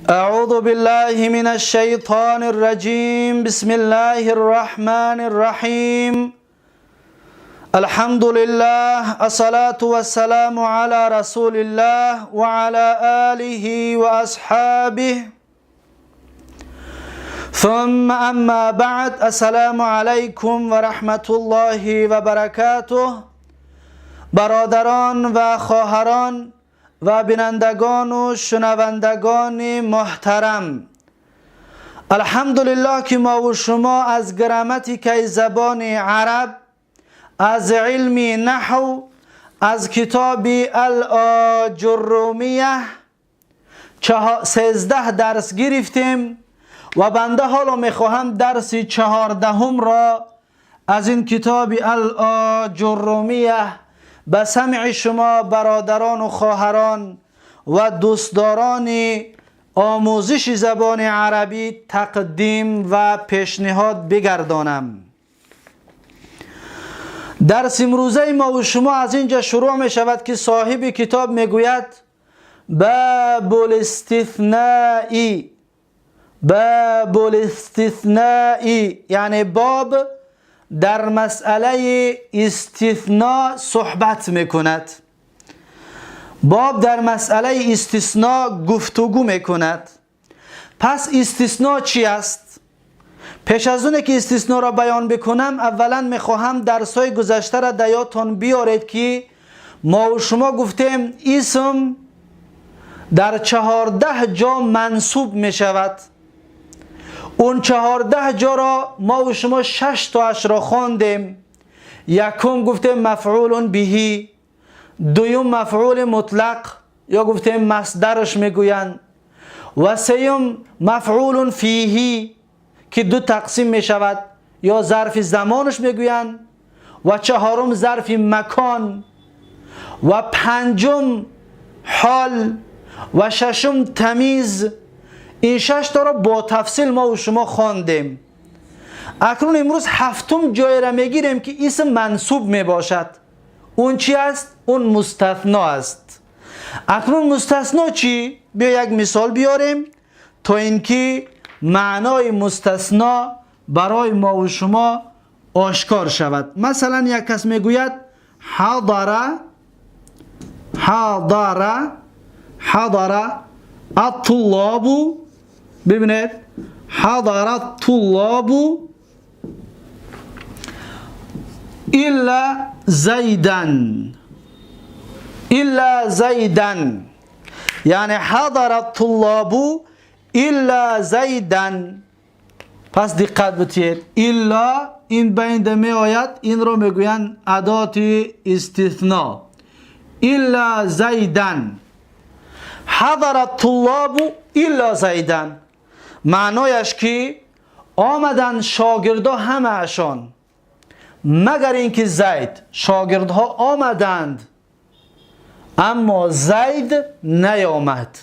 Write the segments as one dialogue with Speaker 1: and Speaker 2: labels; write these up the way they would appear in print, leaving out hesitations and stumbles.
Speaker 1: أعوذ بالله من الشيطان الرجيم. بسم الله الرحمن الرحيم. الحمد لله، الصلاة والسلام على رسول الله وعلى آله وأصحابه، ثم أما بعد. السلام عليكم ورحمة الله وبركاته. برادران و خواهران و بینندگان و شنوندگان محترم، الحمدلله که ما و شما از گراماتیکای زبان عرب، از علم نحو، از کتاب الآجرومیه 13 درس گرفتیم و بنده حالا میخواهم درس 14 را از این کتاب الآجرومیه به سمع شما برادران و خواهران و دوستداران آموزش زبان عربی تقدیم و پیشنهاد بگردانم. درس امروزه ما و شما از اینجا شروع می شود که صاحب کتاب می گوید: باب الاستثناء. باب الاستثناء، یعنی باب در مسئله استثناء صحبت میکند. باب در مسئله استثناء گفتگو میکند. پس استثناء چی است؟ پیش از اونه که استثناء را بیان بکنم، اولا میخواهم درس های گذشته را در یادتان بیارید که ما و شما گفتیم اسم در 14 جا منصوب می شود. اون 14 جا را ما و شما شش تاش را خواندیم. یکم گفتیم مفعول بهی، دویم مفعول مطلق یا گفتیم مصدرش میگویند و سیوم مفعول فیهی که دو تقسیم می شود، یا ظرف زمانش میگویند و چهارم ظرف مکان و پنجم حال و ششم تمیز. این شش تا را با تفصیل ما و شما خواندیم. اکنون امروز هفتم جای را میگیریم که اسم منصوب می باشد. اون چی است؟ اون مستثنا است. اکنون مستثنا چی؟ بیا یک مثال بیاریم تا اینکه معنای مستثنا برای ما و شما آشکار شود. مثلا یک کس میگوید: حضر حضر حضر الطلاب. ببینید، حضر الطلاب الا زیدا. الا زیدا، یعنی حضر الطلاب الا زیدا. پس دقت بتید، الا این بین می آید، این رو میگویند ادات استثناء. الا زیدا، حضر الطلاب الا زیدا، معنایش که آمدن شاگردها همهشان مگر اینکه زید. شاگردها آمدند اما زید نیامد.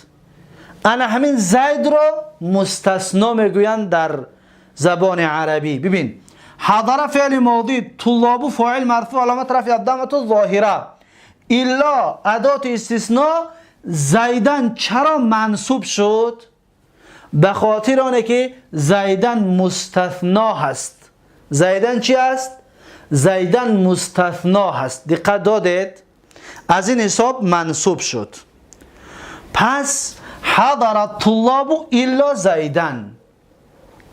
Speaker 1: انا همین زید را مستثنا میگویند در زبان عربی. ببین، حضر فعل ماضی، طلاب فاعل مرفوع، علامت رفع الضمه الظاهره، الا ادات استثناء. زیدن چرا منصوب شد؟ به خاطر آنه که زیدن مستثنا هست. زیدن چی است؟ زیدن مستثنا هست. دقت دادید؟ از این حساب منصوب شد. پس حضر الطلاب الا زیدن،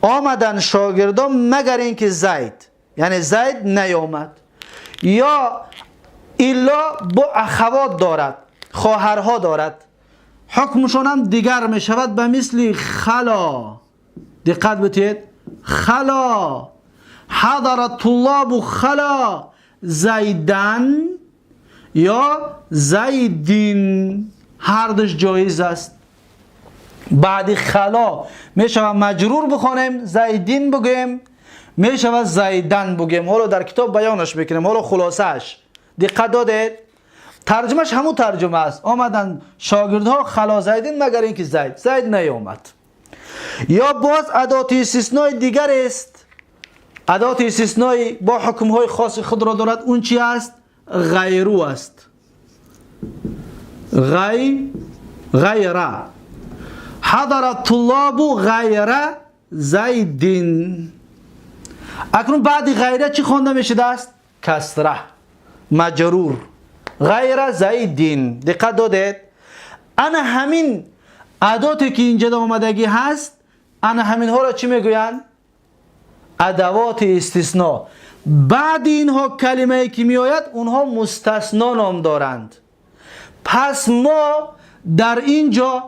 Speaker 1: آمدن شاگردان مگر اینکه زید، یعنی زید نیامد. یا الا با اخوات دارد، خواهرها دارد، حکمشون هم دیگر می شود، به مثل خلا. دقت بتید، خلا، حضر الطلاب خلا زیدن یا زیدین، هر دوش جایز است. بعد خلا می شود مجرور بخوانیم، زیدین بگیم، می شود زیدن بگیم. حالا در کتاب بیانش میکنیم. حالا خلاصش دقت دادید؟ ترجمهش همون ترجمه است: آمدن شاگردها خلا زیدین، مگر اینکه زید. زید نیامد. یا باز ادات استثنای دیگر است، ادات استثنای با حکمهای خاص خود را دارد. اون چی است؟ غیرو است. غیره. حضر الطلاب غیر زید. اکنون بعد غیره چی خوانده میشده است؟ کسره، مجرور، غیر زیدین. دقت دادید؟ انا همین اداتی که اینجا آمدگی هست، انا همین ها را چی میگویند؟ ادوات استثناء. بعد اینها کلمه ای که میآید اونها مستثنا نام دارند. پس ما در اینجا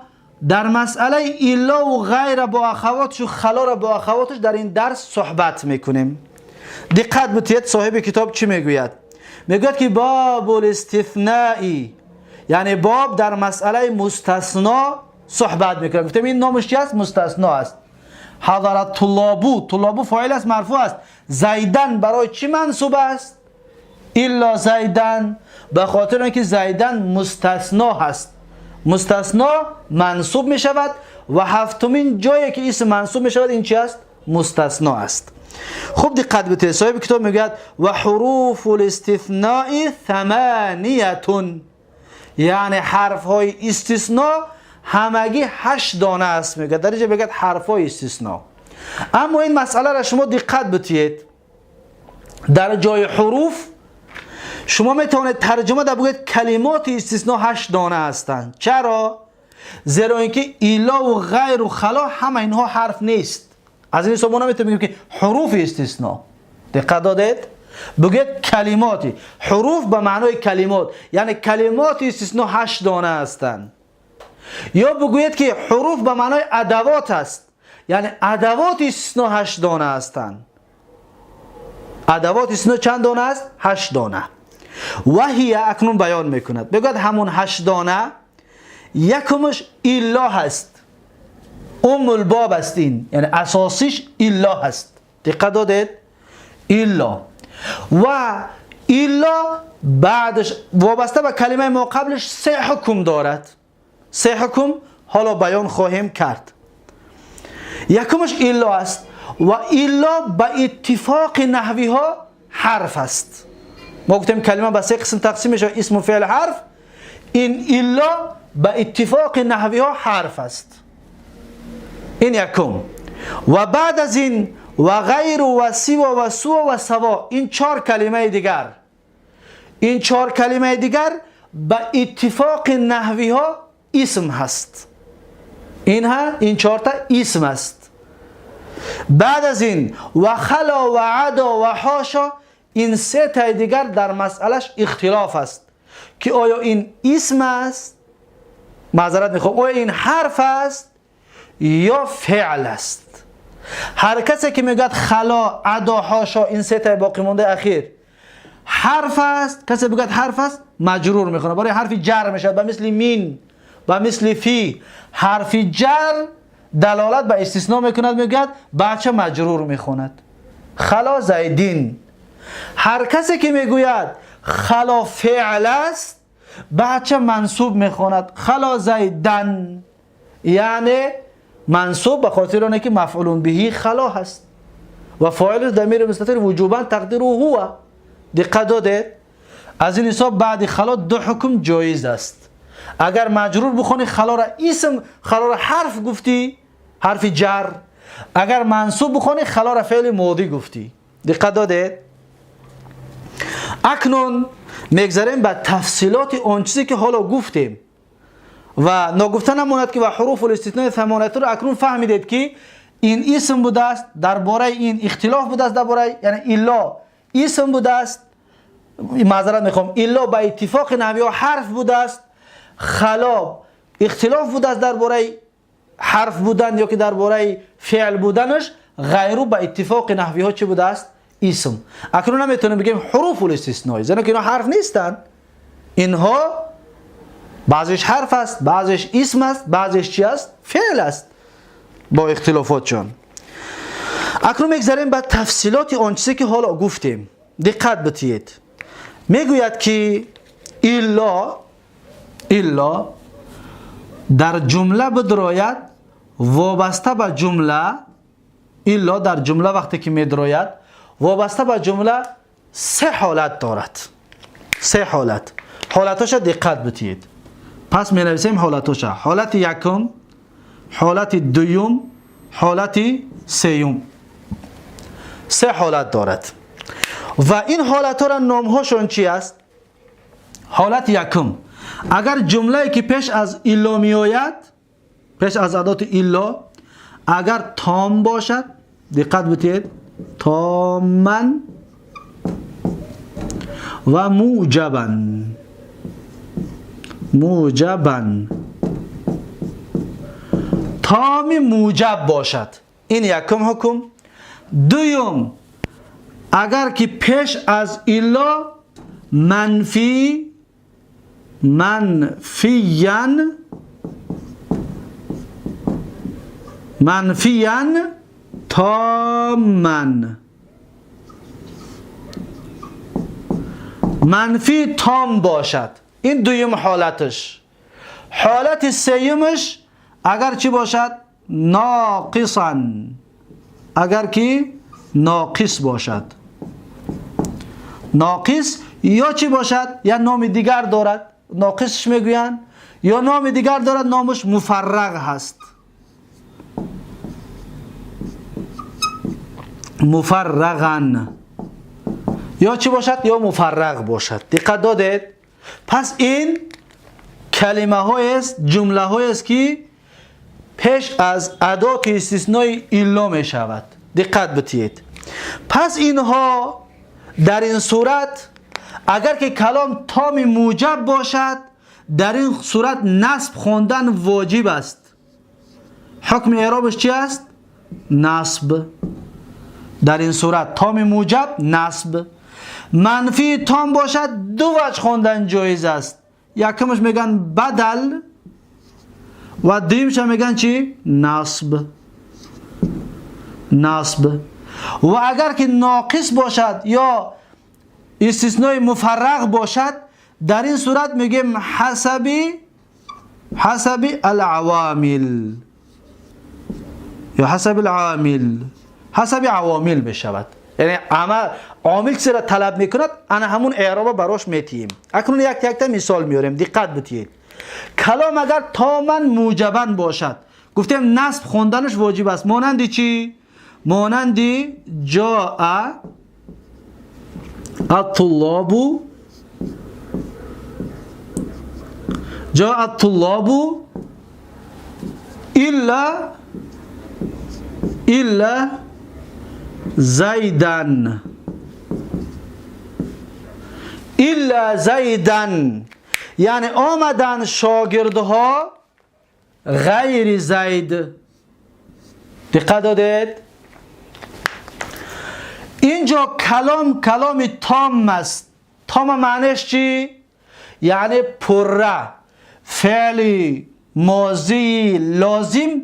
Speaker 1: در مسئله الا و غیر با اخواتش و خلا را با اخواتش در این درس صحبت میکنیم. دقت بتید صاحب کتاب چی میگوید؟ میگوید که باب الاستثناء، یعنی باب در مسئله مستثنا صحبت میکنه. گفتیم این نامش چی است؟ مستثنا است. حضر طلابو، طلابو فاعل است، مرفوع است. زیدن برای چی منصوب است؟ الا زیدن، به خاطر اینکه زیدن مستثنا هست. مستثنا منصوب می شود و هفتمین جایی که اسم منصوب می شود این چی است؟ مستثنا است. خوب دقت بده، صاحب کتاب میگوید و حروف الاستثناء ثمانیه، یعنی حرف های استثناء همگی 8 دانه است. میگه در اینجا میگه حرف های استثناء. اما این مسئله را شما دقت بتید، در جای حروف شما میتوانید ترجمه در بگویید کلمات استثناء 8 دانه هستند. چرا؟ زیرا اینکه الا و غیر و خلا همه اینها حرف نیست. از این حساب ما نمیتونیم بگیم که حروف استثناء. دقت دادید؟ بگید کلماتی، حروف به معنای کلمات، یعنی کلمات استثناء 8 دانه هستند. یا بگویید که حروف به معنای ادوات است، یعنی ادوات استثناء 8 دانه هستند. ادوات استثناء چند دانه است؟ 8 دانه. و هی اکنون بیان میکند، بگوید همون 8 دانه، یکمش الا هست، ام الباب است این، یعنی اساسیش الا هست. دقت دادید؟ الا و الا بعدش وابسته به کلمه ما قبلش 3 حکم دارد. 3 حکم حالا بیان خواهیم کرد. یکمش الا است و الا به اتفاق نحوی ها حرف است. ما گفتیم کلمه به 3 قسم تقسیم میشه، اسم و فعل، حرف. این الا به اتفاق نحوی ها حرف است. این یکم. و بعد از این و غیر و سوا و سوا و سوا، این 4 کلمه دیگر، این 4 کلمه دیگر به اتفاق نحوی ها اسم هست. این 4 تا اسم است. بعد از این و خلا و عدا و حاشا، این 3 تا دیگر در مسئلهش اختلاف است که آیا این اسم است، معذرت میخوام، آیا این حرف است یا فعل است. هر کسی که میگه خلا، عدا، حاشا، این 3 تا باقی مونده اخیر حرف است، کسی بگه حرف است مجرور میخونه، برای حرف جر میشه، به مثل مین، به مثل فی. حرف جر دلالت به استثناء میکند، میگه بچه مجرور میخوند، خلا زیدین. هر کسی که میگوید خلا فعل است بچه منصوب میخواند، خلا زیدن، یعنی منصوب به خاطر آنکه مفعول بهی خلا هست و فاعل ضمیر مستتر وجوبا تقدیره هو. دقت داده؟ از این حساب بعد خلا 2 حکم جایز است. اگر مجرور بخونی خلا را اسم، خلا را حرف گفتی، حرف جر. اگر منصوب بخونی خلا را فعل ماضی گفتی. دقت داده؟ اکنون میگذریم به تفصیلات آن چیزی که حالا گفتیم و ناگفته نماند که و حروف الاستثناء ثمانیه را اکنون فهمیدید که این اسم بوده است، درباره این اختلاف بوده است، درباره یعنی الا اسم بوده است، معذرت میخوام، الا به اتفاق نحوی ها حرف بوده است، خلا اختلاف بوده است درباره حرف بودن یا که درباره فعل بودنش، غیرو به اتفاق نحوی ها چی بوده است؟ اسم. اکنون نمیتونیم بگیم حروف الاستثناء، زیرا که اینها حرف نیستند، اینها بعضیش حرف است، بعضیش اسم است، بعضیش چی است؟ فعل است، با اختلافات چون. اکنون میگذریم به تفصیلات آن چیزی که حالا گفتیم. دقت بتید. میگوید که الا در جمله بدراید وابسته به جمله، الا در جمله وقتی که میدراید وابسته به جمله 3 حالت دارد. 3 حالت. حالتاش دقت بتید. پس می نویسیم حالتاش. حالت یکم، حالت دوم، حالت سیوم. سه حالت دارد و این حالت ها را نام هاشون چی است؟ حالت یکم، اگر جمله که پیش از الا می آید، پیش از ادات الا، اگر تام باشد، دقت بتید، تامن و موجبن، موجبن، تام موجب باشد، این یکم حکم. دوم، اگر که پیش از الا منفی، منفیاً، منفیاً تامن، منفی تام باشد، این دویم حالتش. حالت سیمش اگر چی باشد؟ ناقصا، اگر که ناقص باشد، ناقص یا چی باشد؟ یا نام دیگر دارد، ناقصش میگویند، یا نام دیگر دارد نامش مفرغ هست، مفرغن، یا چی باشد؟ یا مفرغ باشد. دقت دادید؟ پس این کلمه های است، جمله های است که پیش از ادات استثنای الا می شود. دقت بتید. پس اینها در این صورت اگر که کلام تام موجب باشد، در این صورت نصب خواندن واجب است. حکم اعرابش چی است؟ نصب. در این صورت تام موجب نصب. منفی تام باشد دو وجه خواندن جایز است. یکمش میگن بدل و دویمش میگن چی؟ نصب. نصب. و اگر که ناقص باشد یا استثنای مفرغ باشد، در این صورت میگیم حسب العوامل یا حسب العامل، حسب عوامل بشود. یعنی عامل چیزی را طلب میکند، انا همون اعراب براش میتیم. اکنون یک یک تا مثال میاریم، دقت بتید. کلام اگر تامن موجبن باشد، گفتیم نصب خواندنش واجب است. مانند چی؟ مانند جاء الطلاب، جاء الطلاب الا زیدن، الا زیدن، یعنی آمدن شاگردها غیر زید. دقت دادید؟ اینجا کلام کلام تام است. تام معنیش چی؟ یعنی پره، فعل ماضی لازم،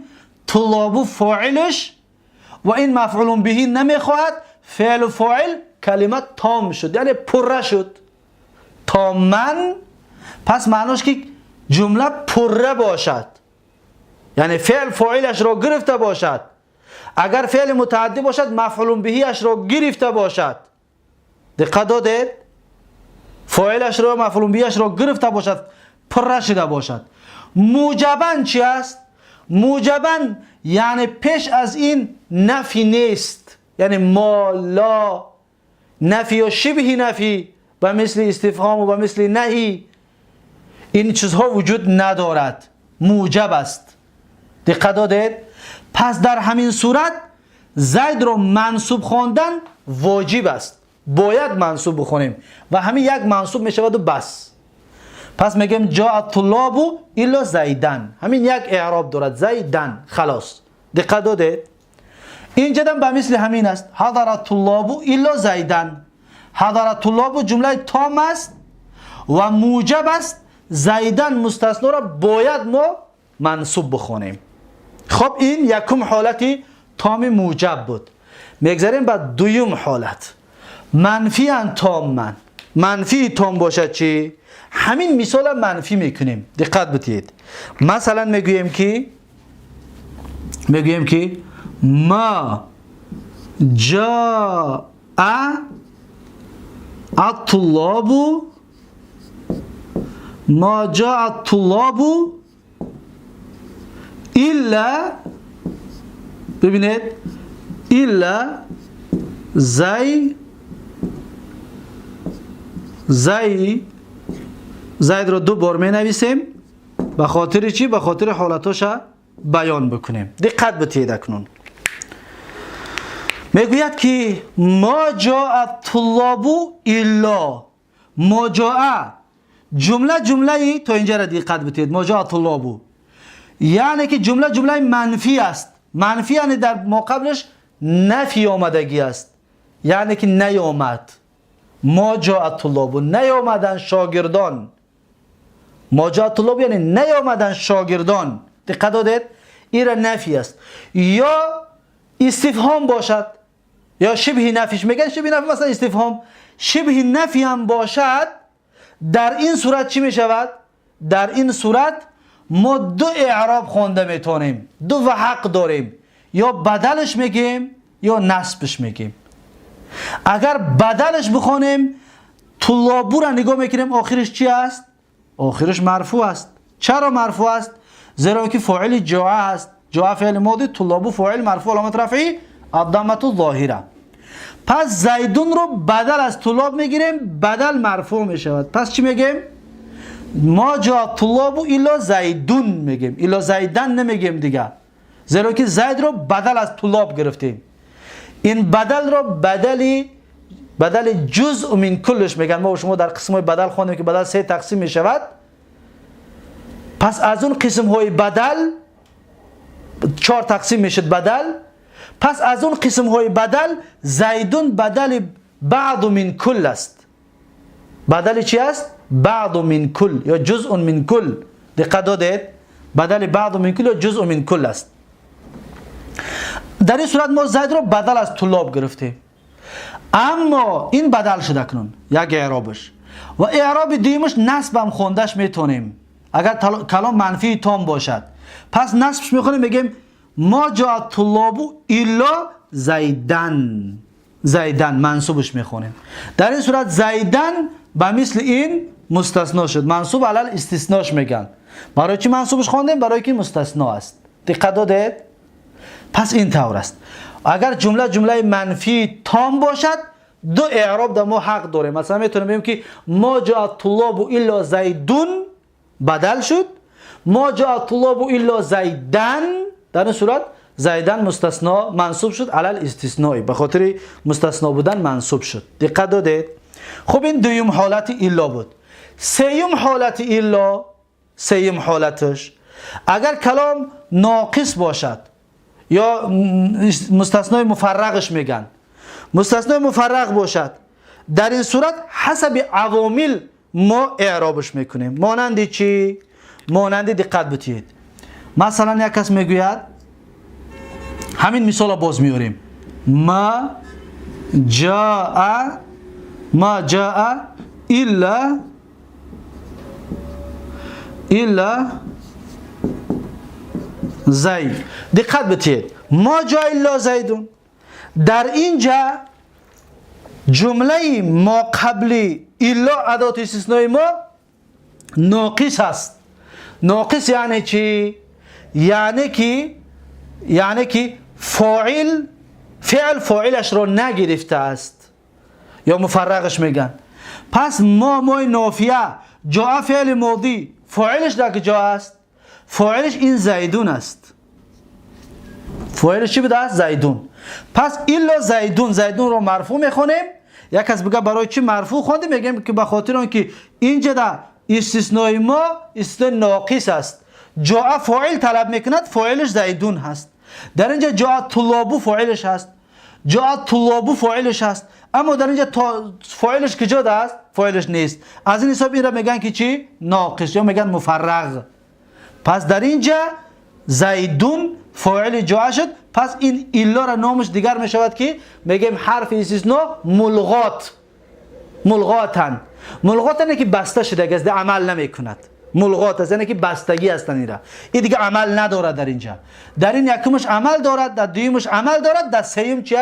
Speaker 1: طلاب فاعلش و این مفعول به نمیخواهد، فعل فاعل کلمه تام شد، یعنی پره شد، تامن. پس معناش که جمله پره باشد، یعنی فعل فاعلش را گرفته باشد. اگر فعل متعدی باشد مفعول بهش را گرفته باشد. دقت دادید؟ فاعلش را مفعول بهش را گرفته باشد، پره شده باشد. موجبا چی است؟ موجبا یعنی پیش از این نفی نیست، یعنی ما لا نفی و شبه نفی و مثل استفهام و مثل نهی، این چیزها وجود ندارد، موجب است. دقت دادید؟ پس در همین صورت زید رو منصوب خواندن واجب است، باید منصوب بخونیم و همین یک منصوب می شود و بس. پس میگیم جاء الطلاب الا زیدن، همین یک اعراب دارد، زیدن، خلاص. دقت دادید؟ اینجا هم به مثل همین است، حضر الطلاب الا زیدن. حضر الطلاب جمله تام است و موجب است، زیدن مستثنا را باید ما منصوب بخونیم. خب این یکم حالتی تام موجب بود. میگذاریم به دویم حالت، منفی تام. منفی تام باشد چی؟ همین مثال منفی میکنیم. دقت بتید. مثلا میگوییم که ما جاء الطلاب، ما جاء الطلاب الا، ببینید، الا زی زی زید رو دو بار می نویسیم. به خاطر چی؟ به خاطر حالتاش بیان بکنیم. دقت بتید. اکنون میگوید که ما جاء الطلاب الا، ما جاء جمله جمله، تا اینجا را دقت بتید. ما جاء الطلاب یعنی که جمله جمله منفی است. منفی یعنی در ما قبلش نفی آمدگی است، یعنی که نیامد. ما جاء الطلاب، نیامدن شاگردان. ما جاء الطلاب یعنی نیامدن شاگردان. دقت دادید؟ این را نفی است یا استفهام باشد یا شبه نفیش میگن. شبه نفی مثلا استفهام، شبه نفی هم باشد، در این صورت چی میشود؟ در این صورت ما دو اعراب خوانده میتونیم، دو و حق داریم: یا بدلش میگیم یا نصبش میگیم. اگر بدلش بخوانیم، طلابو را نگاه میکنیم، آخرش چی است؟ آخرش مرفوع است. چرا مرفوع است؟ زیرا که فاعل جاء است. جاء فعل ماضی، طلابو فاعل مرفوع، علامت رفعی الضمه الظاهره. پس زیدون رو بدل از طلاب میگیریم، بدل مرفوع میشود. پس چی میگیم؟ ما جاء الطلاب الا زیدون میگیم، الا زیدن نمیگیم دیگه، زیرا که زید رو بدل از طلاب گرفتیم. این بدل رو بدل جزء من کلش میگن. ما و شما در قسم های بدل خواندیم که بدل سه تقسیم میشود. پس از اون قسم های بدل، چهار تقسیم میشد بدل، پس از اون قسم های بدل، زیدون بدل بعض من کل است. بدل چی است؟ بعض من کل یا جزء من کل. دقت دادید؟ بدل بعض من کل یا جزء من کل است. در این صورت ما زید رو بدل از طلاب گرفتیم، اما این بدل شده. اکنون یک اعرابش و اعراب دیمش نصب هم خوندش میتونیم. اگر کلام منفی تام باشد، پس نصبش میخونیم، میگیم ما جاء الطلاب الا زیدن. زیدن منصوبش میخونیم. در این صورت زیدن به مثل این مستثنا شد، منصوب علی الاستثناش میگن. برای چی منصوبش خواندیم؟ برای که مستثنا است. دقت دادید؟ پس این طور است. اگر جمله جمله منفی تام باشد، دو اعراب در ما حق داریم. مثلا میتونیم بگیم که ما جاء الطلاب الا زیدون، بدل شد. ما جاء الطلاب الا زیدن، در این صورت زیدن مستثنا منصوب شد، علی الاستثناء، به خاطر مستثنا بودن منصوب شد. دقت دادید؟ خب، این دویم حالت الا بود. سیوم حالت الا، سیوم حالتش اگر کلام ناقص باشد یا مستثنای مفرغش میگن، مستثنای مفرغ باشد، در این صورت حسب عوامل ما اعرابش میکنیم. مانند چی؟ مانند، دقت بتید، مثلا یک کس میگوید، همین مثال باز میاریم: ما جاء، ما جاء الا زید. دقت بتید، ما جاء الا زیدون، در اینجا جمله ما قبلی الا، ادات استثنای ما ناقص است. ناقص یعنی چی؟ یعنی که فاعل، فعل فاعلش را نگرفته است یا مفرغش میگن. پس ما، مای نافیه، جاء فعل ماضی، فاعلش در کجا است؟ فاعلش این زیدون است. فاعلش چی بوده است؟ زیدون. پس الا زیدون، زیدون رو مرفوع میخونیم. یک کس بگه برای چی مرفوع خوندیم؟ میگیم که به خاطر آنکه اینجا در استثنای ما استثنای ناقص است. جاء فاعل طلب میکند، فاعلش زیدون هست. در اینجا جاء طلابو فاعلش هست، جاء طلابو فاعلش هست، اما در اینجا فاعلش کجا است؟ فاعلش نیست. از این حساب این را میگن که چی؟ ناقص یا میگن مفرغ. پس در اینجا زیدون فاعل جاء شد. پس این الا را نامش دیگر میشود که میگیم حرف استثناء ملغات، ملغاتن. ملغات یعنی که بسته شده است، عمل نمیکند. ملغات است یعنی که بستگی هستن. ایرا این دیگه عمل ندارد. در اینجا، در این یکمش عمل دارد، در دویمش عمل دارد، در سیوم چی؟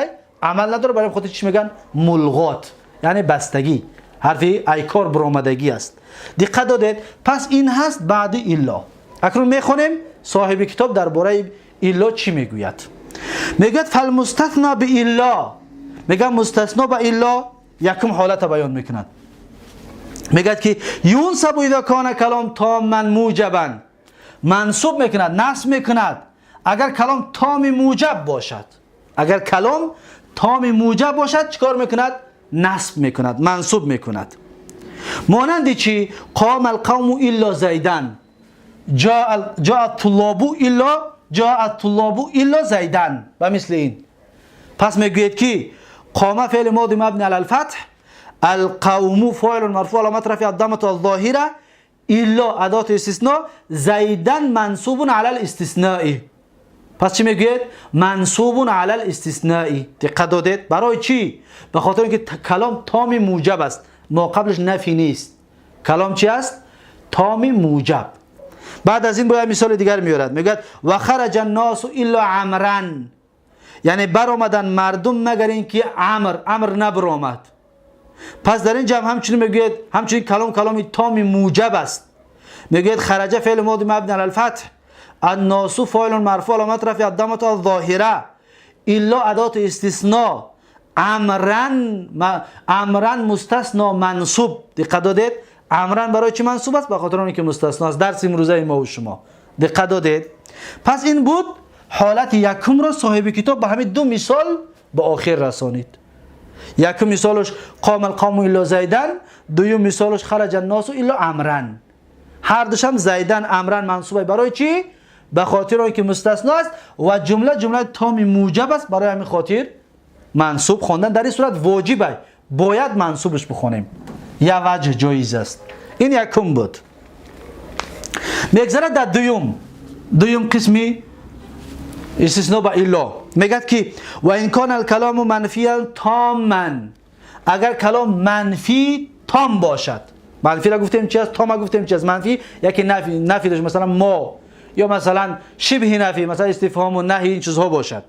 Speaker 1: عمل نداره. برای خود چی میگن؟ ملغات، یعنی بستگی، حرفی ای کار برآمدگی است. دقت دادید؟ پس این هست بعد الا. اکنون میخونیم. صاحب کتاب درباره الا چی میگوید. میگوید فالمستثنا به الا، میگه مستثنا به الا یکم حالت بیان میکند. میگه که ینصب اذا کان کلام تاما موجبا، منصوب میکند، نصب میکند اگر کلام تام موجب باشد. اگر کلام تام موجب باشد چیکار میکند؟ نصب میکند، منصوب میکند. مانند چی؟ قام القوم الا زیدن، جاء الطلاب الا، جاء الطلاب الا زیدن و مثل این. پس میگوید که قام فعل ماضی مبنی علی الفتح، القوم فاعل مرفوع علامت رفع الضمه الظاهره، الا اداه استثناء، زیدن منصوب علی الاستثناء. پس چی میگوید؟ منصوب علی الاستثناء. دقت دادید؟ برای چی؟ به خاطر اینکه کلام تام موجب است، ما قبلش نفی نیست. کلام چی است؟ تام موجب. بعد از این باید مثال دیگر میارد، میگوید و خرج الناس الا عمرا، یعنی برآمدن مردم مگر اینکه عمر نبرآمد. پس در این جمع همچنین میگوید، همچنین کلام کلامی تام موجب است. میگوید خرج فعل ماضی مبنی علی الفتح، الناس فاعل مرفوع علامت رفع الضمه الظاهره، الا اداه استثناء، عمرا مستثنا منصوب. دقت دادید؟ عمرا برای چی منصوب است؟ به خاطر اینکه مستثنا است. درس امروزه ما و شما. دقت دادید؟ پس این بود حالت یکم را صاحب کتاب به همین دو مثال به آخر رسانید. یکم مثالش قام القوم الا زیدن، دویم مثالش خرج الناس الا عمرا. هر دوشم زیدن عمرا منصوبه. برای چی؟ به خاطر اینکه مستثنا است و جمله تام موجب است، برای همین خاطر منصوب خواندن در این صورت واجبه، باید منصوبش بخونیم. یا وجه جایز است. این یکم بود. میگذره در دویم قسمی استثناء با الا. میگد که و ان کان الکلام منفیا تاما، اگر کلام منفی تام باشد. منفی را گفتیم چی است؟ تام گفتیم چی است؟ منفی یکی نفی داشت، مثلا ما، یا مثلا شبه نفی، مثلا استفهام و نهی، این چیزها باشد.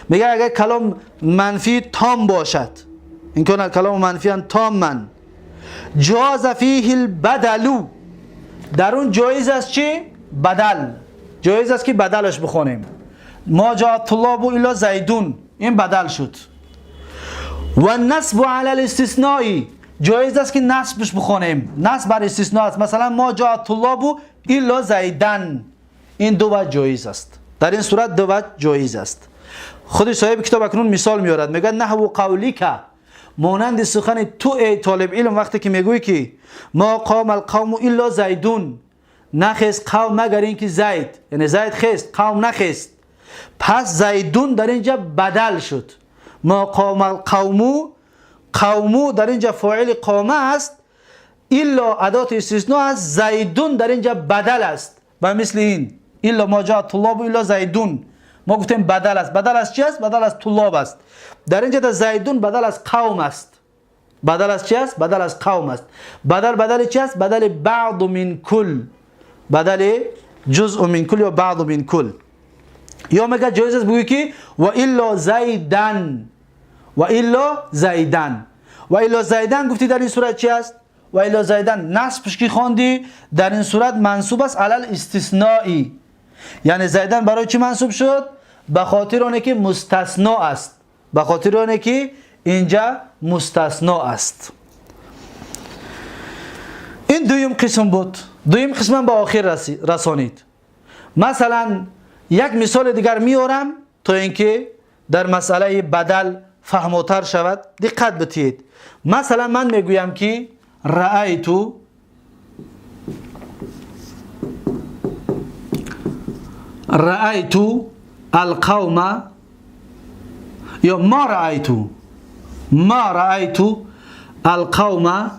Speaker 1: میگه اگر کلام منفی تام باشد، این کان کلام منفی تاما جاز فیه البدل، در اون جایز است چی؟ بدل. جایز است که بدلش بخونیم. ما جاء الطلاب الا زیدون، این بدل شد. و نصب علی الاستثناء، جایز است که نصبش بخونیم، نصب بر استثناء است. مثلا ما جاء الطلاب الا زیدن، این دو وجه جایز است. در این صورت دو وجه جایز است. خود صاحب کتاب اکنون مثال میارد، میگه نحو قولیک، مانند سخن تو ای طالب علم وقتی که میگویی که ما قام القوم الا زیدون، نخست قوم مگر اینکه زید، یعنی زید خست، قوم نخست. پس زیدون در اینجا بدل شد. ما قام القوم، قوم در اینجا فاعل قامه است، الا ادات استثناء است، زیدون در اینجا بدل است. و مثل این الا ما جاء طلاب الا زیدون، ما گفتیم بدل است. بدل از چی است؟ بدل از طلاب است. در اینجا در زیدون بدل از قوم است. بدل از چی است؟ بدل از قوم است. بدل چی است؟ بدل بعض من کل، بدل جزء من کل یا بعض من کل. یا میگه جایز است بگویی که و الا زیدن، و الا زیدن، و الا زیدن گفتی در این صورت چی است؟ و الا زیدن نصبش که خواندی در این صورت منصوب است علی الاستثناء، یعنی زیدن برای چی منصوب شد؟ به خاطر اونه که مستثنا است، به خاطر اونه که اینجا مستثنا است. این دویم قسم بود. دویم قسم به آخر رسانید. مثلا یک مثال دیگر میارم تا اینکه در مسئله بدل فهمتر شود. دقت بتید. مثلا من میگویم که رأیت القوم، یا ما رأیت القوم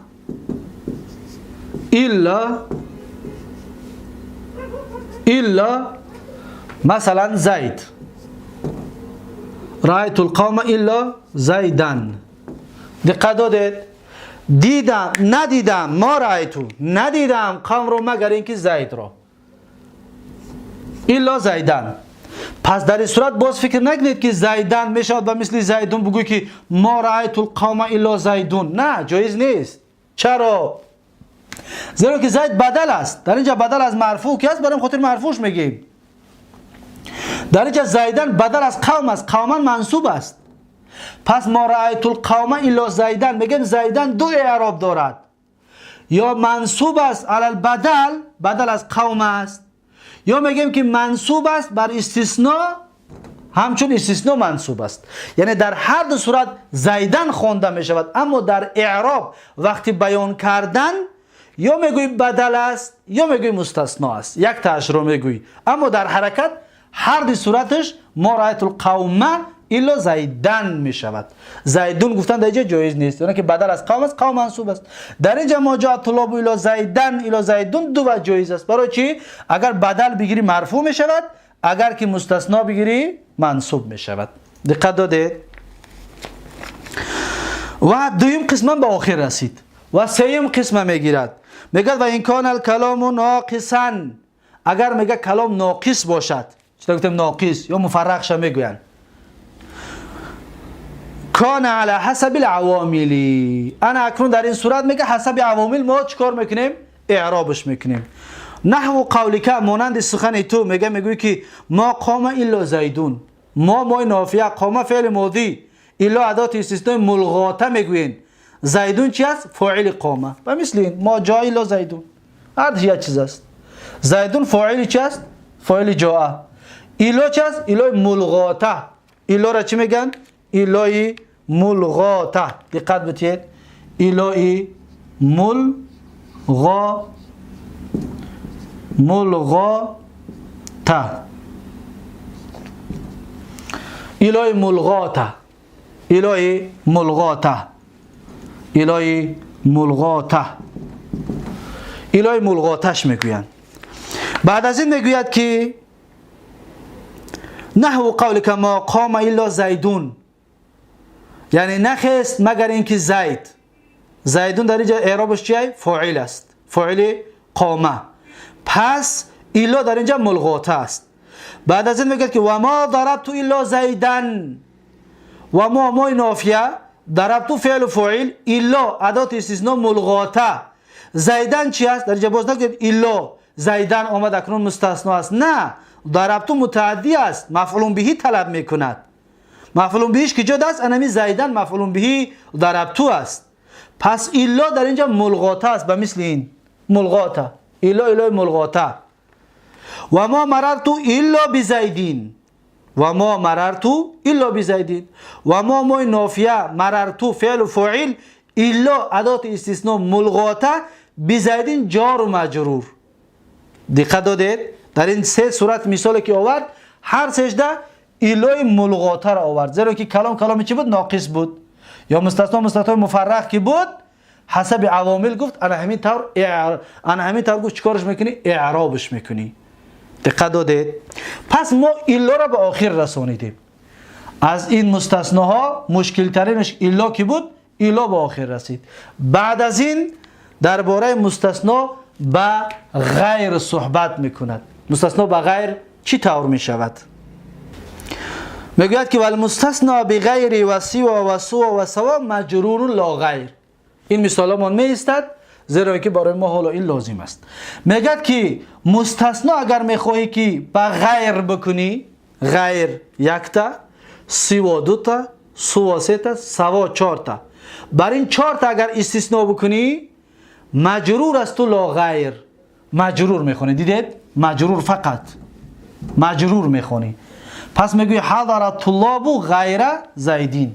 Speaker 1: الا مثلا زید. رأیت القوم الا زیدن. دقت دادید؟ دیدم، ندیدم، ما رأیتو، ندیدم قوم رو مگر اینکه زید رو، الا زیدن. پس در این صورت باز فکر نکنید که زیدن میشود به مثل زیدون بگوی که ما رأیت القوم الا زیدون. نه، جایز نیست. چرا؟ زیرا که زید بدل است. در اینجا بدل از مرفوع که است، برای خاطر مرفوعش میگیم. در اینجا زیدن بدل از قوم است، قوما منصوب است. پس ما رأیت القوم الا زیدن، میگیم زیدن دو اعراب دارد، یا منصوب است علی البدل، بدل از قوم است، یا میگیم که منصوب است بر استثناء، همچون استثناء منصوب است. یعنی در هر دو صورت زیدن خوانده می شود، اما در اعراب وقتی بیان کردن یا میگویی بدل است یا میگویی مستثنا است، یک تاش رو میگویی. اما در حرکت هر دو صورتش ما رأیت القوم الا زیدن می شود. زیدون گفتن در اینجا جایز نیست، یعنی که بدل از قوم است، قوم منصوب است. در اینجا ما جاء طلاب الا زیدن الا زیدون دو وجه جایز است. برای چی؟ اگر بدل بگیری مرفوع می شود، اگر که مستثنا بگیری منصوب می شود. دقت دادید؟ و دویم قسم به آخر رسید و سیم قسم میگیرد. میگه و این کان الکلام ناقصا، اگر میگه کلام ناقص باشد، چطور گفتیم ناقص یا مفرغ شه میگوین، کان علی حسب العوامل. انا اکنون در این صورت میگه حسب عوامل ما چیکار میکنیم؟ اعرابش میکنیم. نحو قولک، مانند سخن تو، میگه میگویی که ما قام الا زیدون، ما مای نافیه، قام فعل ماضی، الا ادات استثناء ملغاته میگوین، زیدون چی است؟ فاعل قامه. و مثل این ما جاء الا زیدون، هر یک چیز است. زیدون فاعل چی است؟ فاعل جاء. الا چی است؟ الا ملغاته. الا را چی میگن؟ الای ملغاته. دقت بتید، الای ملغاته، الای ملغاته، الای ملغاته، الای ملغاته، الای ملغاتش میگویند. بعد از این میگوید که نحو قولک ما قام الا زیدون، یعنی نخست مگر اینکه زید. زیدون در اینجا اعرابش چیه؟ فاعل است، فاعل قامه. پس الا در اینجا ملغاته است. بعد از این میگه که و ما ضربت الا زیدن، و ما مای نافیه، ضربت فعل فاعل، الا ادات استثناء ملغاته. زیدن چی است؟ در اینجا باز نگید الا زیدن آمد اکنون مستثنا است، نه، ضربت متعدی است، مفعول بهی طلب میکند. مفعول بهش که جا است؟ انمی زیدن مفعول بهی ضربت است. پس الا در اینجا ملغاته است، به مثل این ملغاته، الا الا ملغاته. و ما مررت الا بزیدین، و ما مررت الا بزیدین، و ما مای نافیه، مررت فعل و فاعل، الا ادات استثناء ملغاته، بزیدین جار و مجرور. دقت دادید؟ در این سه صورت مثالی که آورد هر سجده الای ملغاته را آورد، زیرا که کلام کلام چی بود؟ ناقص بود، یا مستثنا مستثنا مفرغ که بود، حسب عوامل گفت انا همین طور، انا همین طور گفت چیکارش میکنی؟ اعرابش میکنی. دقت دادید؟ پس ما الا را به آخر رسانیدیم. از این مستثناها مشکل ترینش الا که بود، الا به آخر رسید. بعد از این درباره مستثنا به غیر صحبت میکند. مستثنا به غیر چی طور میشود؟ میگوید که والمستثنا بغیر و سوى و سوى و سوا مجرور لا غیر. این مثال ما میایستد، زیرا که برای ما حالا این لازم است. میگد که مستثنا اگر میخواهی که به غیر بکنی، غیر یکتا، سوا دوتا، سوا سه تا، سوا چهار تا، بر این چهار تا اگر استثناء بکنی مجرور است و لا غیر. مجرور میخونی، دیدید؟ مجرور، فقط مجرور میخونی. پس میگوی حضر الطلاب غیر زیدین.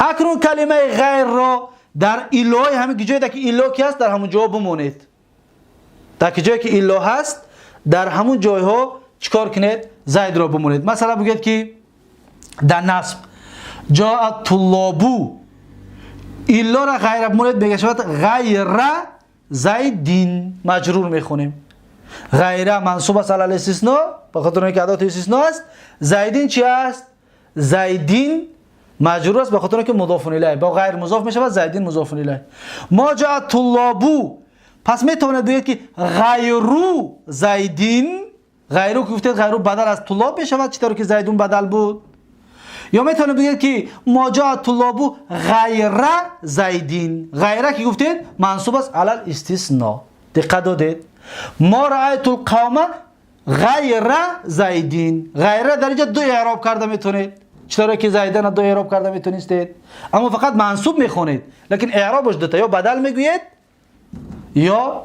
Speaker 1: اکنون کلمه غیر را در الای همین جایی که الا کی هست در همون جا بمونید. در جایی که الا هست در همون جایها چیکار کنید؟ زید را بمونید. مثلا بگید که در نصب جاء الطلاب، الا را غیر بمونید، بگه شود غیر زیدین، مجرور میخونیم. غیر منصوب است علی الاستثناء، به خاطر اینکه ادات استثناء است. زیدین چی است؟ زیدین مجرور است به خاطر اینکه مضاف الیه، با غیر مضاف میشود، زیدین مضاف الیه. ما جاء طلاب، پس میتواند بگید که غیرو زیدین، غیرو که گفتید غیرو بدل از طلاب میشود، چطور که زیدون بدل بود. یا میتونه بگید که ما جاء طلاب غیر زیدین، غیره که گفتید منصوب است علی الاستثناء. دقت دادید؟ ما رأیت القوم غیر زیدین. غیره در اینجا دو اعراب کرده میتونید، چطوره که زیدن دو اعراب کرده میتونستید، اما فقط منصوب میخونید، لیکن اعرابش دو تا یا بدل میگوید یا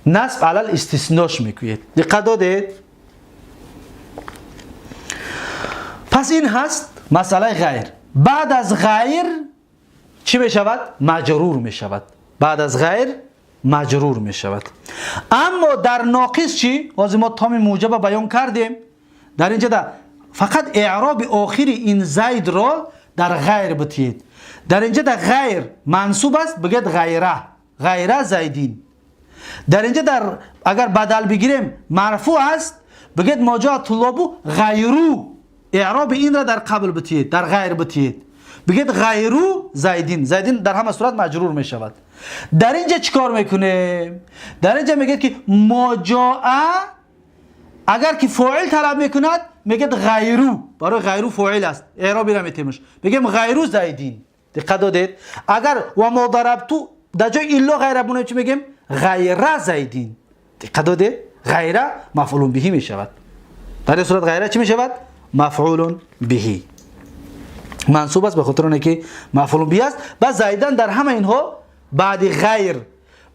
Speaker 1: نصب علی الاستثناش میگوید. دقت دادید؟ پس این هست مسئله غیر. بعد از غیر چی میشود؟ مجرور میشود. بعد از غیر مجرور میشود. اما در ناقص چی؟ باز ما تام موجب بیان کردیم. در اینجا در فقط اعراب آخر این زید را در غیر بتید. در اینجا در غیر منصوب است، بگید غیره، غیره زیدین. در اینجا در اگر بدل بگیریم مرفوع است، بگید ما جاء طلاب غیرو. اعراب این را در قبل بتید، در غیر بتید، بگید غیرو زیدین. زیدین در همه صورت مجرور می شود. در اینجا چیکار میکنیم؟ در اینجا میگه که ما جاء اگر که فاعل طلب میکند میگه غیرو، برای غیرو فاعل است، اعرابی را میتیمش، میگیم غیرو زیدین. دقت دادید؟ اگر و ما ضربتو در جای الا غیره بونه چی میگیم؟ غیره زیدین. دقت دادید؟ غیره مفعول به میشود. در این صورت غیره چی میشود؟ مفعول به. منصوب است به خاطر اینکه مفعول به است. بعد زیدن در همه اینها بعد غیر،